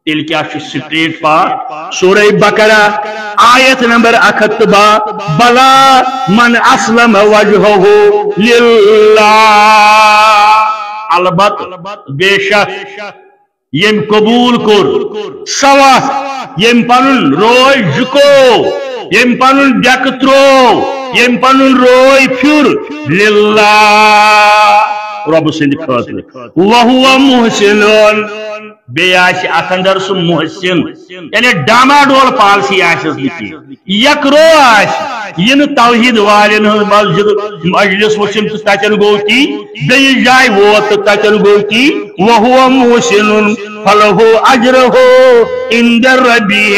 تیٚلہِ کیٛاہ چھُ؟ سٹریٹ پاتھ، سورہ بقرہ، آیت نمبر اکھ ہتھ تہٕ باہ، بلا من اسلم وجهه للہ۔ البتہ، بے شک، یم قبول کور سوا، یم پنن روی جکو، یم پنن ڈیک ترو، یم پنن روی پھر للہ، رب سند خاطر، وهو محسن، بیٚیہِ آسہِ اتھ اندر سُہ محسن، یعنی ڈاماڈول پالسی آسٮ۪س نہٕ کینٛہہ، یکرو آسہِ، یہِ نہٕ توحید والٮ۪ن ہٕنٛز مسجد مجلس وٕچھُن تہٕ تتٮ۪ن گوٚو تی، بیٚیِس جایہِ ووت تہٕ تتٮ۪ن گوٚو تی، وهو محسن فله اجره عند ربه۔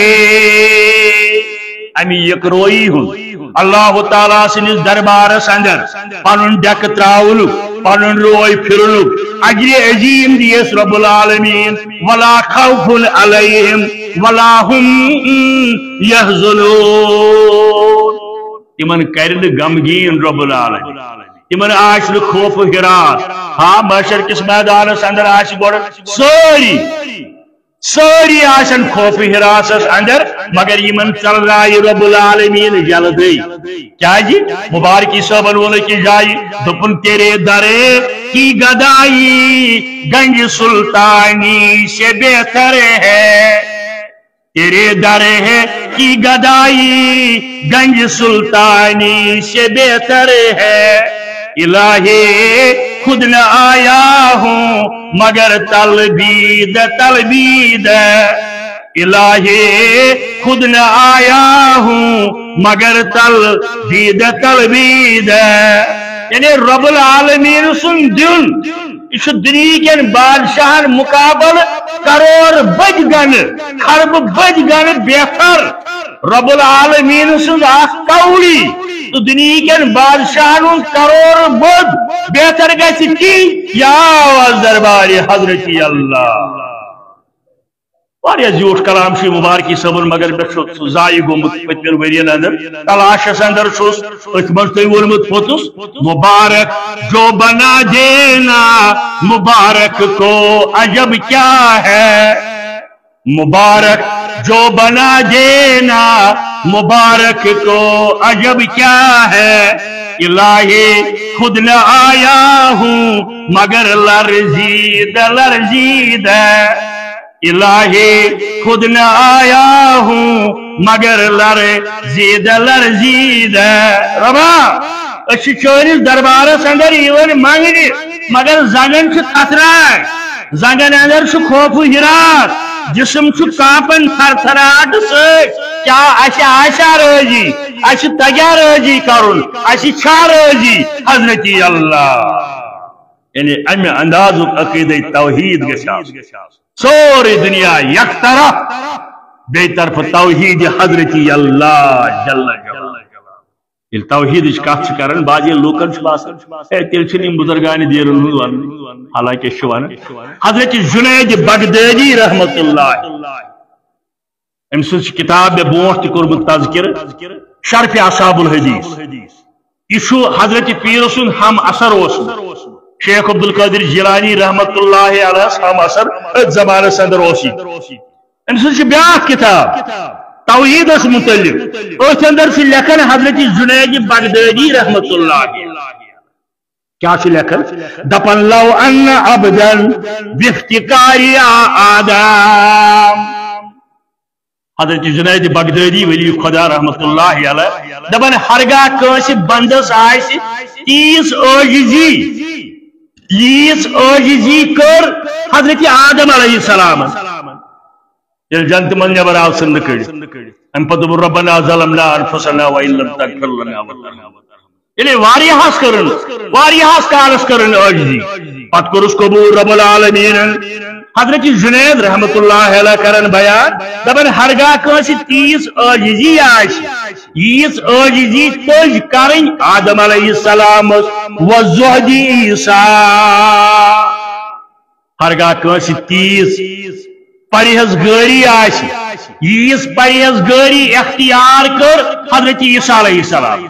امی یکرویی ہُنٛد اللہ تعالیٰ سٕنٛدِس دربارس اندر پنُن ڈیکہٕ تراونُک، پنُن روے پھرنُک اجرِ عظیم دیس رب العالمین۔ ولا خوف علیہم ولا هم یحزنون۔ تِمن کرِ نہٕ غمگیٖن رب العالمین، تِمن آسہِ نہٕ خوف و ہراس۔ ہاں، محشر کِس میدانس اندر آسہِ گۄڈٕ سٲری سٲری آسن خوف ہراسس اندر، مگر یمن ژلرایہِ رب العالمین جلدی۔ کیازِ؟ مبارکی صٲبن ووٚن أکِس جایہِ، دوٚپُن، تیرے در کی گدائی گنج سلطانی سے بہتر ہے، تیرے در ہے کی گدائی گنج سلطانی سے بہتر ہے۔ الٰہی خود نہ آیا ہوں مگر تلبید، تلبید۔ الٰہی خود نہ آیا ہوں مگر تلبید، تلبید۔ یعنی رب العالمین سُنٛد دیُن، یہِ چھُ دُنیہِکٮ۪ن بادشاہن مقابل کرور بٔدۍ گنہٕ، خربہٕ بٔدۍ گنہٕ بہتر۔ رب العالمین سٕنٛز اکھ کولی تہٕ دُنیہِکٮ۪ن بادشاہن ہُنٛد کرور بٔد بہتر گژھِ تی۔ یا آواز دربارِ حضرت اللہ۔ واریاہ زیوٗٹھ کلام چھُ یہِ مبارکی صٲبُن، مگر مےٚ چھُ سُہ ضایع گوٚمُت پٔتمٮ۪ن ؤرین اندر۔ تلاشس اندر چھُس أتھۍ منٛز تۄہہِ ووٚنمُت پوٚتُس، مبارک جو بنا دینا، مبارک کو عجب کیا ہے۔ مبارک جو بنا دینا، مبارک کو عجب کیا ہے۔ الٰہی خود نہ آیا ہوں مگر لرزیدہ، لرزیدہ۔ الٰہی خود نہ آیا ہوں مگر لرزیدہ، لرزیدہ۔ ربا، أسۍ چھِ چٲنِس دربارس اندر یِوان منگنہِ، مگر زنگن چھِ تھرتھراے، زنگن اندر چھُ خوف و ہراس، جسم چھُ کانپان تھرتھراہٹ سۭتۍ۔ کیا اسہِ آسیا رٲضی؟ اسہِ تگیا رٲضی کرُن؟ اسہِ چھا رٲضی حضرت اللہ؟ یعنی امہِ اندازُک عقیدے توحید گژھِ آسُن۔ سورُے دُنیا یک طرف، بیٚیہِ طرفہٕ توحید حضرت اللہ جل جلالہ۔ ییٚلہِ توحیدٕچ کتھ چھِ کران، بعضی لوٗکن چھُ باسان، ہے، تیٚلہِ چھِنہٕ یِم بُزرگانِ دیٖنن ہُنٛد وننٕے، حالانکہِ أسۍ چھِ ونان۔ حضرت جنید بغدادی رحمت اللہ، أمۍ سٕنٛز چھِ کتاب مےٚ برونٛٹھ تہِ کوٚرمُت تذکرٕ، شرف اصحاب الحدیث۔ یہِ چھُ حضرت پیٖر سُنٛد ہم عصر اوسمُت۔ شیخ عبدالقادر جیلانی رحمت اللہ علیہس ہم عصر أتھۍ زمانس اندر اوس یہِ۔ أمۍ سٕنٛز چھِ بیٛاکھ کتاب توحیدس متعلق۔ أتھۍ اندر چھُ لیکھان حضرت جنید بغدادی رحمت اللہ علیہ۔ کیٛاہ چھُ لیکھان؟ دپان، لو ان عبدا بافتقاری آدم۔ حضرت جنید بغدادی ولی خدا رحمت اللہ علیہ دپان، ہرگاہ کٲنٛسہِ بندس آسہِ تیٖژ عٲجزی، ییٖژ عٲجزی کٔر حضرت آدم علیہ السلامن، ییٚلہِ جنتہٕ منٛز نٮ۪بر آو ژھٕننہٕ کٔڑِتھ۔ امہِ پتہٕ دوٚپُن، ربنا ظلمنا انفسنا وان لم تغفر لنا وترحمنا۔ ییٚلہِ واریاہس کٔرٕن، واریاہس کالس کٔرٕن عٲجزی، پتہٕ کوٚرُس قبول رب العالمیٖنن۔ حضرت جنید رحمت اللہ علیہ کران بیان، دپان، ہرگاہ کٲنٛسہِ تیٖژ عٲجزی آسہِ، ییٖژ عٲجزی تٔج کرٕنۍ آدم علیہ السلامس، و زہدی عیسیٰ۔ ہرگاہ کٲنٛسہِ تیٖژ پرہیزگٲری آسہِ، ییٖژ پرہیزگٲری اختیار کٔر حضرت عیسیٰ علیہ السلام۔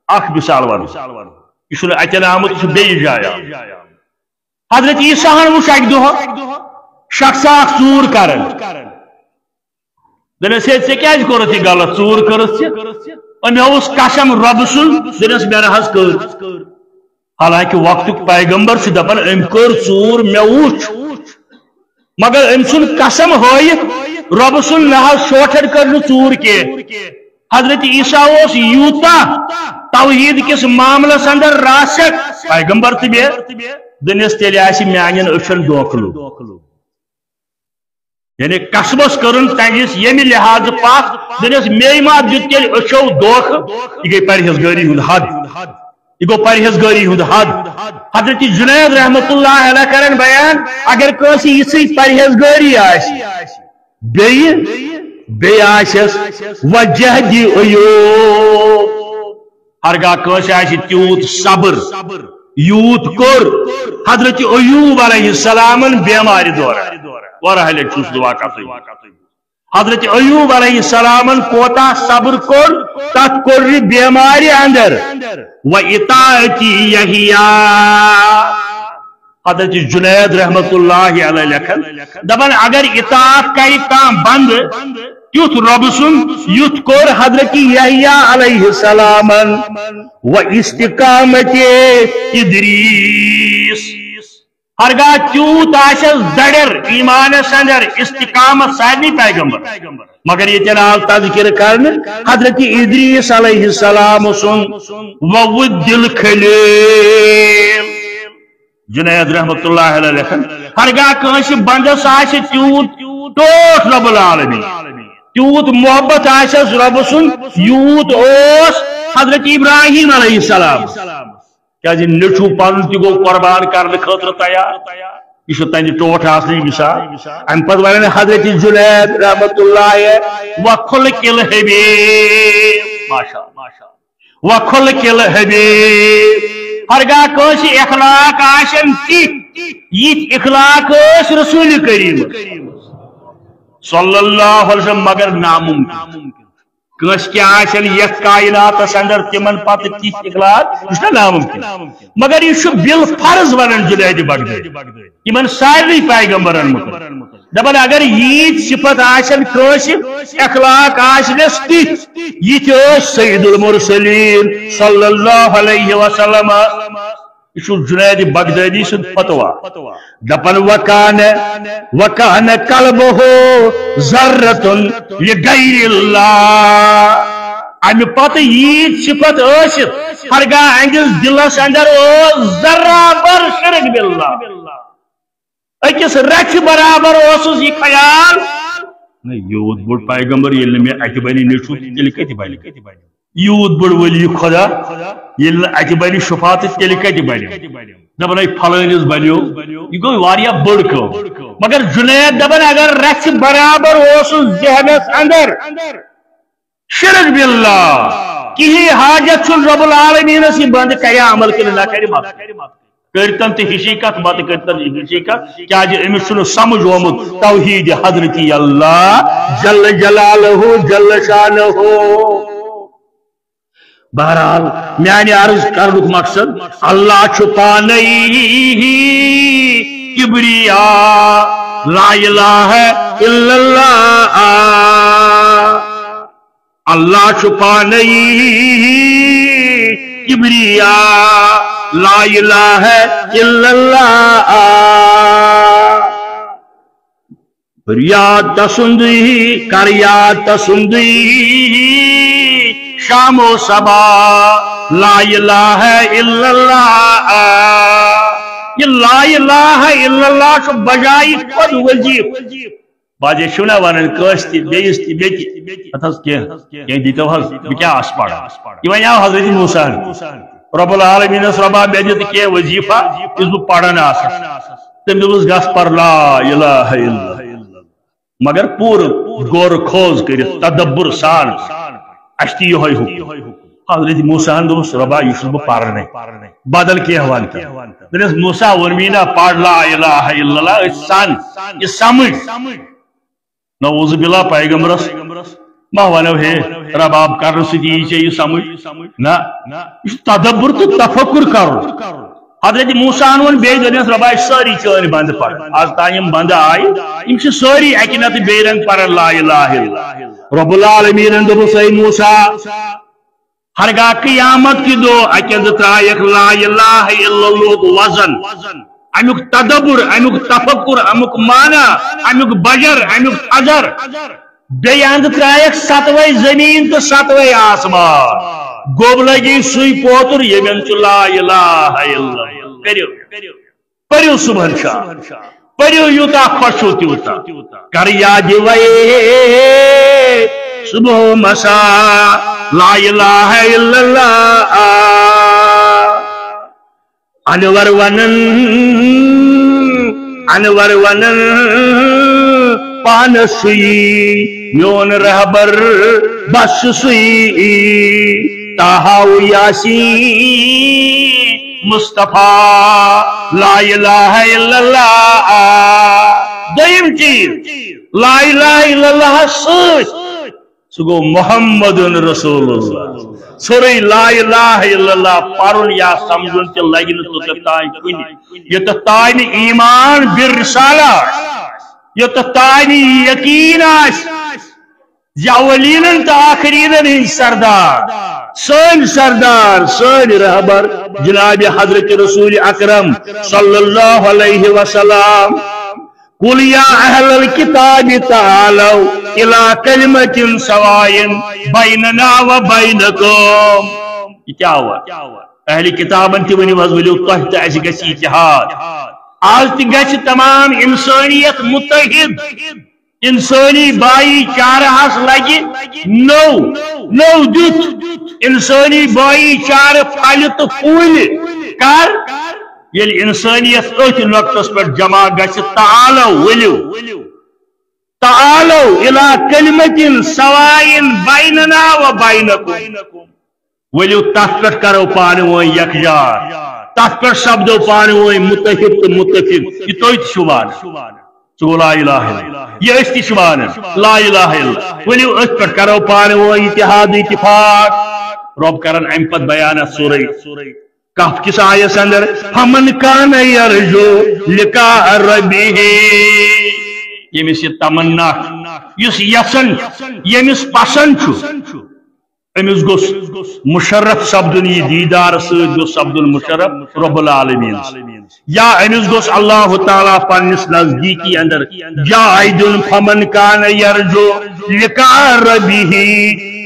اکھ مثال ونہٕ، یہِ چھُنہٕ اتٮ۪ن آمُت، یہِ چھُ بیٚیِس جایہِ آمُت۔ حضرت عیسیٰ ہن وُچھ اکہِ دۄہ شخص اکھ ژوٗر کران۔ دوٚپنس، "ہے، ژےٚ کیازِ کوٚرُتھ یہِ غلط؟ ژوٗر کٔرٕتھ ژےٚ؟" أمۍ اوس قسم رۄبہٕ سُنٛد، دوٚپنس، "مےٚ نہ حظ کٔر۔" حالانکہ وقتُک پیغمبر چھُ دپان، "أمۍ کٔر ژوٗر، مےٚ وُچھ۔" مگر أمۍ سُنٛد قسم ہٲیِتھ رۄبہٕ سُنٛد نہ حظ شوٹھر کٔر نہٕ ژوٗر کینٛہہ۔ حضرت عیسیٰ اوس یوٗتاہ توحید کِس معاملس اندر راسخ، پیغمبر تہِ بیٚیہِ۔ دوٚپنس، "تیٚلہِ آسہِ میانٮ۪ن أچھن دھوکہٕ لوٚگ۔" یعنی قسمس کٔرٕن تنجس ییٚمہِ لحاظہٕ پتھ، دوٚپنس، "مے ما دیُت تیٚلہِ أچھو دھوکہٕ؟" یہِ گٔے پرہیزگٲری ہُنٛد حد۔ یہِ گوٚو پرہیزگٲری ہُنٛد حد۔ حضرت جنید رحمت اللہ علیہ کرن بیان، اگر کٲنٛسہِ یِژھٕے پرہیزگٲری آسہِ، بیٚیہِ، بیٚیہِ آسٮ۪س وجہ دی عیوب۔ ہرگاہ کٲنٛسہِ آسہِ تیوٗت صبر، یوٗت کوٚر حضرت ایوب علیہ السلامن بیمارِ دوران۔ واریاہ لٹہِ چھُس دعا کران۔ حضرت ایوب علیہ السلامن کوتاہ صبر کوٚر، تتھ کوٚر یہِ بیمارِ اندر۔ و اطاعتی یحییٰ۔ حضرت جنید رحمت اللہ علیہ لیکھن، دپان، اگر اطاعت کرِ کانٛہہ بندٕ تیُتھ رۄبہٕ سُنٛد، یُتھ کوٚر حضرت یحییٰ علیہ السلامن، و استقامت ادریس، ہرگاہ تیوٗت آسٮ۪س دڑر ایمانس اندر، استقامت سارنٕے پیغمبر، مگر ییٚتٮ۪ن آو تذکر کرنہٕ حضرت ادریس علیہ السلام سُنٛد، و ود الخلیل۔ جنید رحمت اللہ علیہ لیکھن، ہرگاہ کٲنٛسہِ بندس آسہِ تیوٗت ٹوٹھ رب العالمین، تیوٗت محبت آسٮ۪س رب سُنٛد، یوٗت اوس حضرت ابراہیم علیہ السلام۔ کیازِ نیٚچوٗ پنُن تہِ گوٚو قربان کرنہٕ خٲطرٕ تیار۔ یہِ چھُ تَمہِ ٹوٹھ آسنٕچ مثال۔ اَمہِ پتہٕ وَنان حضرت جنید رحمت اللہ، و خلق الحبیب۔ ماشاء اللہ۔ و خلق الحبیب۔ ہرگاہ کٲنٛسہِ اخلاق آسن تِتھۍ، یِتھۍ اخلاق ٲسۍ رسول کریم صلی اللہ علیہ وسلم، مگر ناممکن۔ کٲنٛسہِ کیٛاہ آسن یتھ کائناتس اندر تِمن پتہٕ تِتھۍ اخلاق، یہِ چھُنہ ناممکن۔ مگر یہِ چھُ بالفرض ونان جنید بغدادی یِمن سارنٕے پیغمبرن مُتعلق۔ دپان، اگر ییٖتۍ صفت آسن کٲنٛسہِ، اخلاق آسنس تِتھۍ، یِتھۍ ٲسۍ سید المرسلین صلی اللہ علیہ وسلم۔ یہِ چھُ جنید بغدادی سُنٛد فتویٰ۔ دپان، وکان، وکان قلبہ ذرۃ لغیر اللہ۔ امہِ پتہٕ ییٖتۍ صفت ٲسِتھ، ہرگاہ اہندِس دلس اندر ٲس ذرہ بر شرک باللہ، أکِس رژھِ برابر اوسُس یہِ خیال، نہ، یوٗت بوٚڑ پیغمبر ییٚلہِ نہٕ مےٚ اَتہِ بنہِ نیٚچوٗ، تیٚلہِ کَتہِ بنہِ؟ یوٗت بوٚڑ ولی خدا ییٚلہِ نہٕ اَتہِ بنہِ شفاعت، تیٚلہِ کَتہِ بنہِ؟ دَپان، ہے، فلٲنِس بنیو، یہِ گوٚو واریاہ بٔڑ کٲم۔ مگر جُنید دَپان، اگر رژھِ برابر اوسُس ذہنس اندر، شرک باللہ، کِہی حاجت چھُنہٕ رب العالمینس یہِ بندٕ کرِ عمل کِنہٕ نہ کرِ، مت کٔرتن تہِ ہِشی کتھ، مت کٔرتن تہِ ہِشی کتھ، کیازِ أمِس چھُنہٕ سمجھ آمُت توحید حضرتی اللہ جل جلالہ جل شانہ۔ بہرحال، میانہِ عرض کرنُک مقصد، اللہ چھُ پانے کبریا، لا الہ الا اللہ۔ اللہ چھُ پانے کبریا، لا الہ الا اللہ۔ فریاد تسُنٛدٕے، کر یاد تسُنٛدٕے، شام و صبا، لا الہ الا اللہ۔ یہِ لا الہ الا اللہ چھُ بجایہِ خود وظیفہٕ۔ بعضے چھِو نا ونان کٲنٛسہِ تہِ، بیٚیِس تہِ، بیٚیہِ تہِ، اتھ حظ کینٛہہ، کینٛہہ دیٖتو حظ، بہٕ کیٛاہ آسہٕ پران؟ یہِ وَنیٛاو حضرت موسیٰ ہن۔ رب العالمینس، ربا، مےٚ دِ تہٕ کینٛہہ وظیفہ، یُس بہٕ پران آسہٕ۔ تٔمۍ دوٚپُس، گژھ پر لا الہ الا اللہ۔ مگر پوٗرٕ غور و خوض کٔرِتھ، تدبر سان، اَسہِ تہِ یِہوٚے حُکُم۔ حضرت موسیٰ ہن دوٚپُس، ربا، یہِ چھُس بہٕ پرنٕے، بدل کینٛہہ وَن تہٕ۔ دوٚپنَس، موسیٰ، ووٚنمٕے نا، پَر لا الہ الا اللہ، أتھۍ سان، یہِ سمجھ۔ نعوذ باللہ، پیغمبرس ما ونو ہے رباب کرنہٕ سۭتی یی ژےٚ یہِ سمجھ؟ نہ، یہِ چھُ تدبر تہٕ تفکر کرُن۔ حضرت موسیٰ ہن ووٚن بیٚیہِ، دوٚپنس، "رۄبا، أسۍ چھِ سٲری چٲنۍ بندٕ پران۔ از تام یِم بندٕ آیہِ، یِم چھِ سٲری اکہِ نتہٕ بیٚیہِ رنگہٕ پران لا الہ الا اللہ۔" رب العالمینن دوٚپُس، "اے موسیٰ، ہرگاہ قیامت کہِ دۄہ اکہِ اندٕ ترایکھ لا الہ الا اللہ وزن، امیُک تدبر، امیُک تفکر، امیُک معنی، امیُک بجر، امیُک تھزر، بیٚیہِ اندٕ ترایکھ ستوے زمین تہٕ ستوے آسمان، گوٚب لگی سُے پوتُر ییٚمٮ۪ن چھُ لا الہ الا اللہ۔" کٔرِو، پٔرِو صبحن شام، پٔرِو یوٗتاہ خۄش چھُو تیوٗتاہ۔ کر یاد وے صبح و مسا لا الہ الا اللہ۔ انور ونن، انور ونن، پانس سُے میون رہبر، بس سُے طٰہٰ و یاسین مصطفیٰ، لا الہ الا اللہ۔ دوٚیِم چیٖز، لا الہ الا اللہ سۭتۍ سُہ گوٚو محمد رسول اللہ۔ ژھوٚرُے لا الہ الا اللہ پرُن یا سمجھُن تہِ لگہِ نہٕ توٚتتھ تام کُنہِ، یوٚتتھ تام نہٕ ایمان بالرسالہ آسہِ، یوٚتتھ تام نہٕ یقین آسہِ زِ اولینن تہٕ آخرینن ہٕنٛدۍ سردار، سٲنۍ سردار، سٲنۍ رہبر جناب حضرت رسول اکرم صلی اللہ علیہ وسلم۔ قل یا اہل الکتاب تعالوا الی کلمۃ سواء بیننا و بینکم۔ یہِ کیٛاہ وَ؟ اہل کتابن تہِ ؤنِو حظ، ؤلِو تۄہہِ تہٕ اَسہِ گژھِ اتحاد۔ آز تہِ گژھِ تمام انسٲنیت متحد۔ انسٲنی بایی چارہس لگہِ نوٚو، نوٚو دیُت۔ انسٲنی بایی چارٕ پھلہِ تہٕ پھوٗلہِ۔ کر؟ ییٚلہِ انسٲنیت أتھۍ نۄقطس پٮ۪ٹھ جمع گژھِ، تعالو، ؤلِو، تعالو الی کلمۃ سواء بیننا و بینکم، ؤلِو تتھ پٮ۪ٹھ کرو پانہٕ ؤنۍ یکجا، تتھ پٮ۪ٹھ سپدو پانہٕ ؤنۍ متحد تہٕ متفق۔ یہِ تُہۍ تہِ چھِو وَنان، ژٕ گوٚو لا الہ الا اللہ، یہِ أسۍ تہِ چھِ وَنان لا الہ الا اللہ، ؤلِو أتھۍ پٮ۪ٹھ کرو پانہٕ ؤنۍ اتحاد اتفاق۔ رب کرن امہِ پتہٕ بیان اتھ سورہ کہف کِس آیس اندر، فمن کان یرجو لقاء ربہ، ییٚمِس یہِ تمنا، یُس یژھان، ییٚمِس پسند چھُ، أمِس گوٚژھ مُشرف سپدُن، یہِ دیٖدار سۭتۍ گوٚژھ سپدُن مُشرف رب العالمین۔ یا أمِس گوٚژھ اللہ تعالیٰ پننِس نزدیٖکی اندر جاے دیُن، فمن کان یرجو لقاء ربہ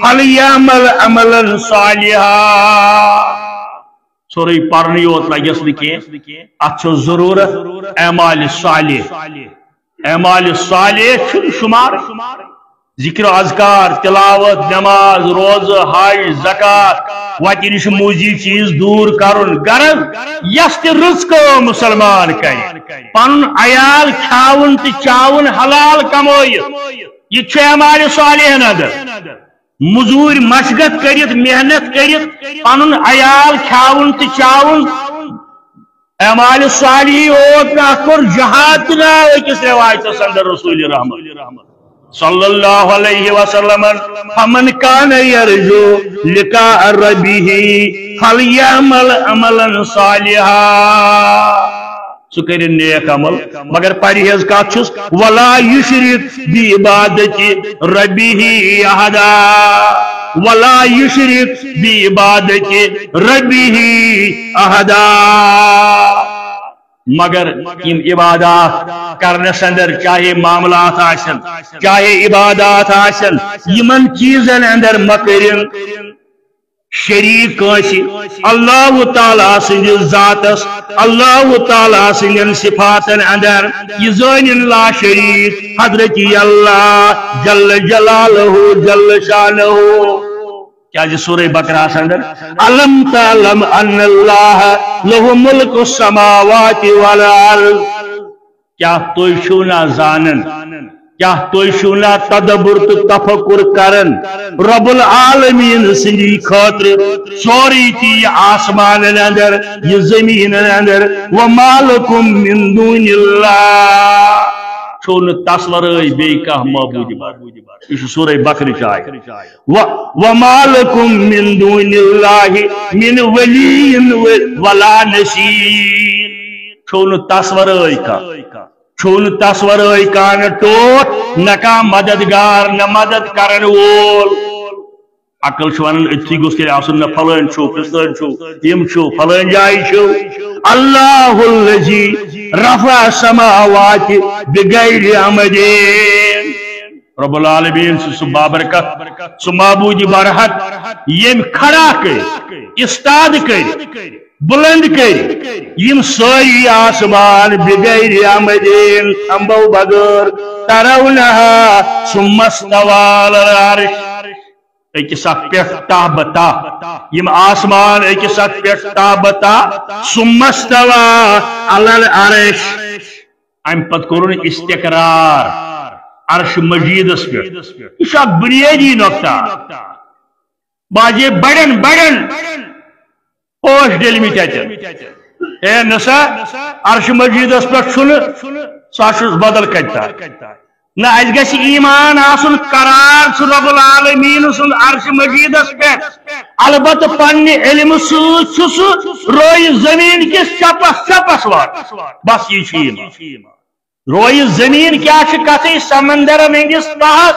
فلیعمل عملا صالحا۔ سورُے پرنٕے یوت لگٮ۪س نہٕ کینٛہہ، اتھ چھُ ضروٗرت اعمال صالح۔ اعمال صالح چھُنہٕ شُمار۔ ذکر و اذکار، تلاوت، نماز، روزٕ، حج، زکات، وتہِ نِش موٗزی چیٖز دوٗر کرُن۔ غرض، یۄس تہِ رٕژ کٲم مُسلمان کرِ، پنُن عیال کھیاوُن تہٕ چاوُن حلال کمٲیِتھ، یہِ تہِ چھُ اعمال صالحن اندر۔ مزوٗرۍ مشقت کٔرِتھ، محنت کٔرِتھ، پنُن عیال کھیاوُن تہٕ چاوُن۔ اعمال صالحی اوت نہٕ، اتھ کوٚر جہاد تہِ ناو أکِس رٮ۪وایتس اندر رسول رحمت صلی اللہ علیہ وسلمن، فمن کان یرجو لقاء ربہ فلیعمل عملا صالحا۔ سُہ کٔرِن نیک عمل، مگر پرہیز کتھ چھُس، ولا یشرک بعبادت ربہ احدا، ولا یشرک بعبادت ربہ احدا۔ مگر یِم عبادات کرنس اندر، چاہے معاملات آسن، چاہے عبادات آسن، یِمن چیزن اندر مہ کٔرِن شریک کٲنٛسہِ۔ اللہ تعالیٰ سٕنٛدِس ذاتس، اللہ تعالیٰ سٕنٛدٮ۪ن صفاتن اندر یہِ زٲنِن لا شریک حضرت اللہ جل جلالہ جل شانہ۔ کیازِ سورہ بقرہس اندر، الم تعلم ان اللہ لہ ملک السماوات والارض۔ کیا تُہۍ چھِو نا زانن؟ کیا تُہۍ چھِو نا تدبر تہٕ تفکر کرن؟ رب العالمین سٕنٛدی خٲطرٕ سورُے تہِ یہِ آسمانن اندر، یہِ زمینن اندر، وما لکم من دون اللہ۔ چھُو نہٕ تس ورٲے بیٚیہِ کانٛہہ معبوٗد عبادت۔ یہِ چھُ سورہ بقرٕچ آیت۔ و-، وما لکم من دون اللہ من ولی ولا نصیر۔ چھُو نہٕ تس ورٲے کانٛہہ، چھُو نہٕ تس ورٲے کانٛہہ نہ ٹوٹھ، نہ کانٛہہ مددگار، نہ مدد کرن وول۔ عقل چھُ ونان، أتھی گوٚژھ تیٚلہِ آسُن، نہ پھلٲنۍ چھُو، فستٲنۍ چھُو، یِم چھُو، پھلٲنۍ جایہِ چھُو۔ اللہ الذی رفع السماوات بغیر عمد۔ رب العالمین چھُ سُہ بابرکت، سُہ معبود برحق، ییٚمۍ کھڑا کٔرۍ، استاد کٔرۍ، بلند کٔرۍ یِم سٲری آسمان بغیر عمد، تھمبو بغٲر، ترونہا ثم استوى على العرش۔ أکِس اکھ پٮ۪ٹھ تاہ بہ تاہ، یِم آسمان أکِس اکھ پٮ۪ٹھ تاہ بہ تاہ، ثم استوى على العرش۔ امہِ پتہٕ کوٚرُن استقرار عرش مجیدس پٮ۪ٹھ۔ یہِ چھُ اکھ بنیٲدی نۄقطہ۔ باجے بڑٮ۪ن بڑٮ۪ن پوش ڈٔلمٕتۍ اتٮ۪ن۔ ہے نسا، عرش مجیدس پٮ۪ٹھ چھُنہٕ، سُہ ہا چھُ بدل کتہِ تام۔ نہ، اسہِ گژھِ ایمان آسُن، قرار چھُ رب العالمین سُنٛد عرش مجیدس پٮ۪ٹھ۔ البتہ پننہِ علمہٕ سۭتۍ چھُ سُہ رویہِ زمین کِس چپس چپس واتان۔ بس یہِ چھُ ایمان۔ رویہِ زمین کیٛاہ چھِ کتھٕے، سمندرن ہٕنٛدِس تحت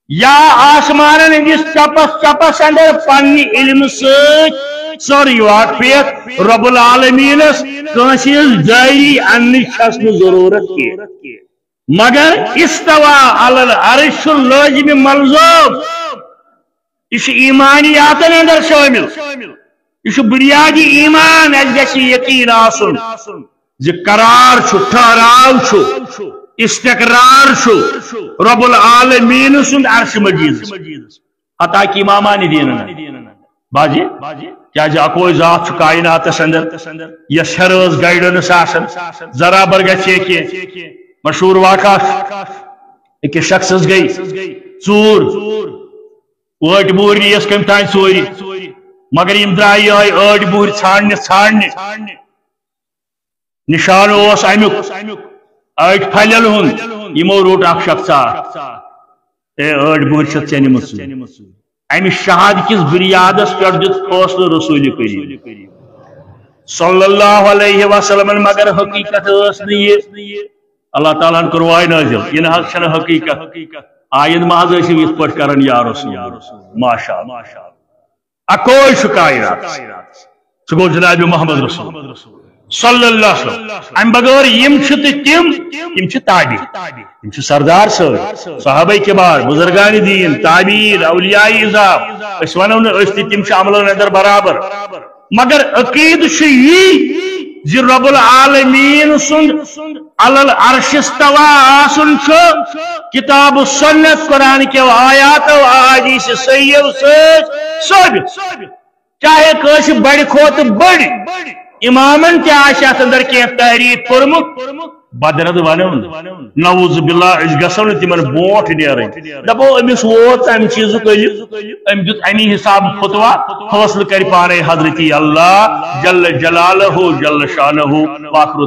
یا آسمانن ہٕنٛدِس چپس چپس اندر پننہِ علمہٕ سۭتۍ سٲرٕے واقفیت رب العالمینس، کٲنٛسہِ ہٕنٛز جٲری اننٕچ چھس نہٕ ضروٗرت کینٛہہ۔ مگر استوا علی العرش چھُ لٲزمِ ملزوم۔ یہِ چھُ ایمانیاتن اندر شٲمِل۔ یہِ چھُ بنیادی ایمان، اسہِ گژھِ یقین آسُن زِ قرار چھُ، ٹھہراو چھُ، استقرار چھُ رب العالمین سُنٛد عرش مجیدس۔ حتیٰ کہ امامان دینن بازی، کیازِ اکوے ذات چھُ کائناتس اندر، یس ہیرٲز گائیڈنس آسان، ذرا بر گژھِ کینٛہہ۔ مشہور واقعہ چھُ، أکِس شخصس گٔے ژوٗر، ٲٹۍ بوٗرۍ نِیَس کٔمۍ تام ژوٗرِ، مگر یِم درٛاے یِہوٚے ٲٹۍ بوٗرۍ ژھانٛڈنہِ، ژھانٛڈنہِ۔ نِشانہٕ اوس اَمیُک، أٹۍ پھلٮ۪ن ہُنٛد، یِمو روٚٹ اکھ شخصا۔ اے، أٹۍ بوٗرۍ چھِ ژےٚ نِمٕژ ژوٗرِ۔ اَمہِ شہادٕ کِس بُنیادس پٮ۪ٹھ دیُت فٲصلہٕ رسول کریم صلی اللہ علیہ وسلمن، مگر حقیقت ٲس نہٕ یہِ۔ اللہ تعالیٰ ہن کوٚر وحی نٲزِل، یہِ نہ حظ چھنہٕ حقیقت۔ آیندٕ ما حظ ٲسِو یِتھ پٲٹھۍ کران یا رسول۔ ماشاء اللہ۔ اکوے چھُ کائنات، سُہ گوٚو جناب محمد رسول صلی اللہ علیہ وسلم۔ امہِ بغٲر یِم چھِ تہٕ تِم، یِم چھِ تابع، یِم چھِ سردار صٲب، صحابہ کبار، بزرگان دین، تابعین، اولیاء عظام۔ أسۍ ونو نہٕ أسۍ تہِ تِم چھِ عملن اندر برابر، مگر عقیدٕ چھُ یی زِ رب العالمین سُنٛد علی العرش استوا آسُن چھُ کتاب و سنت، قرآن کیو آیاتو، احادیث صحیحو سۭتۍ ثٲبت۔ چاہے کٲنٛسہِ بڑِ کھۄتہٕ بٔڑۍ امامن تہِ آسہِ اتھ اندر کینٛہہ تحریف کوٚرمُت، بدرد ونو نہٕ۔ نعوذ باللہ، أسۍ گژھو نہٕ تِمن برونٛٹھ نیرٕنۍ۔ دپو أمِس ووت امہِ چیٖزُک علم، أمۍ دیُت امی حساب فتوا، فٲصلہٕ کرِ پانے حضرت اللہ جل جلالہ جل شانہ۔ وآخر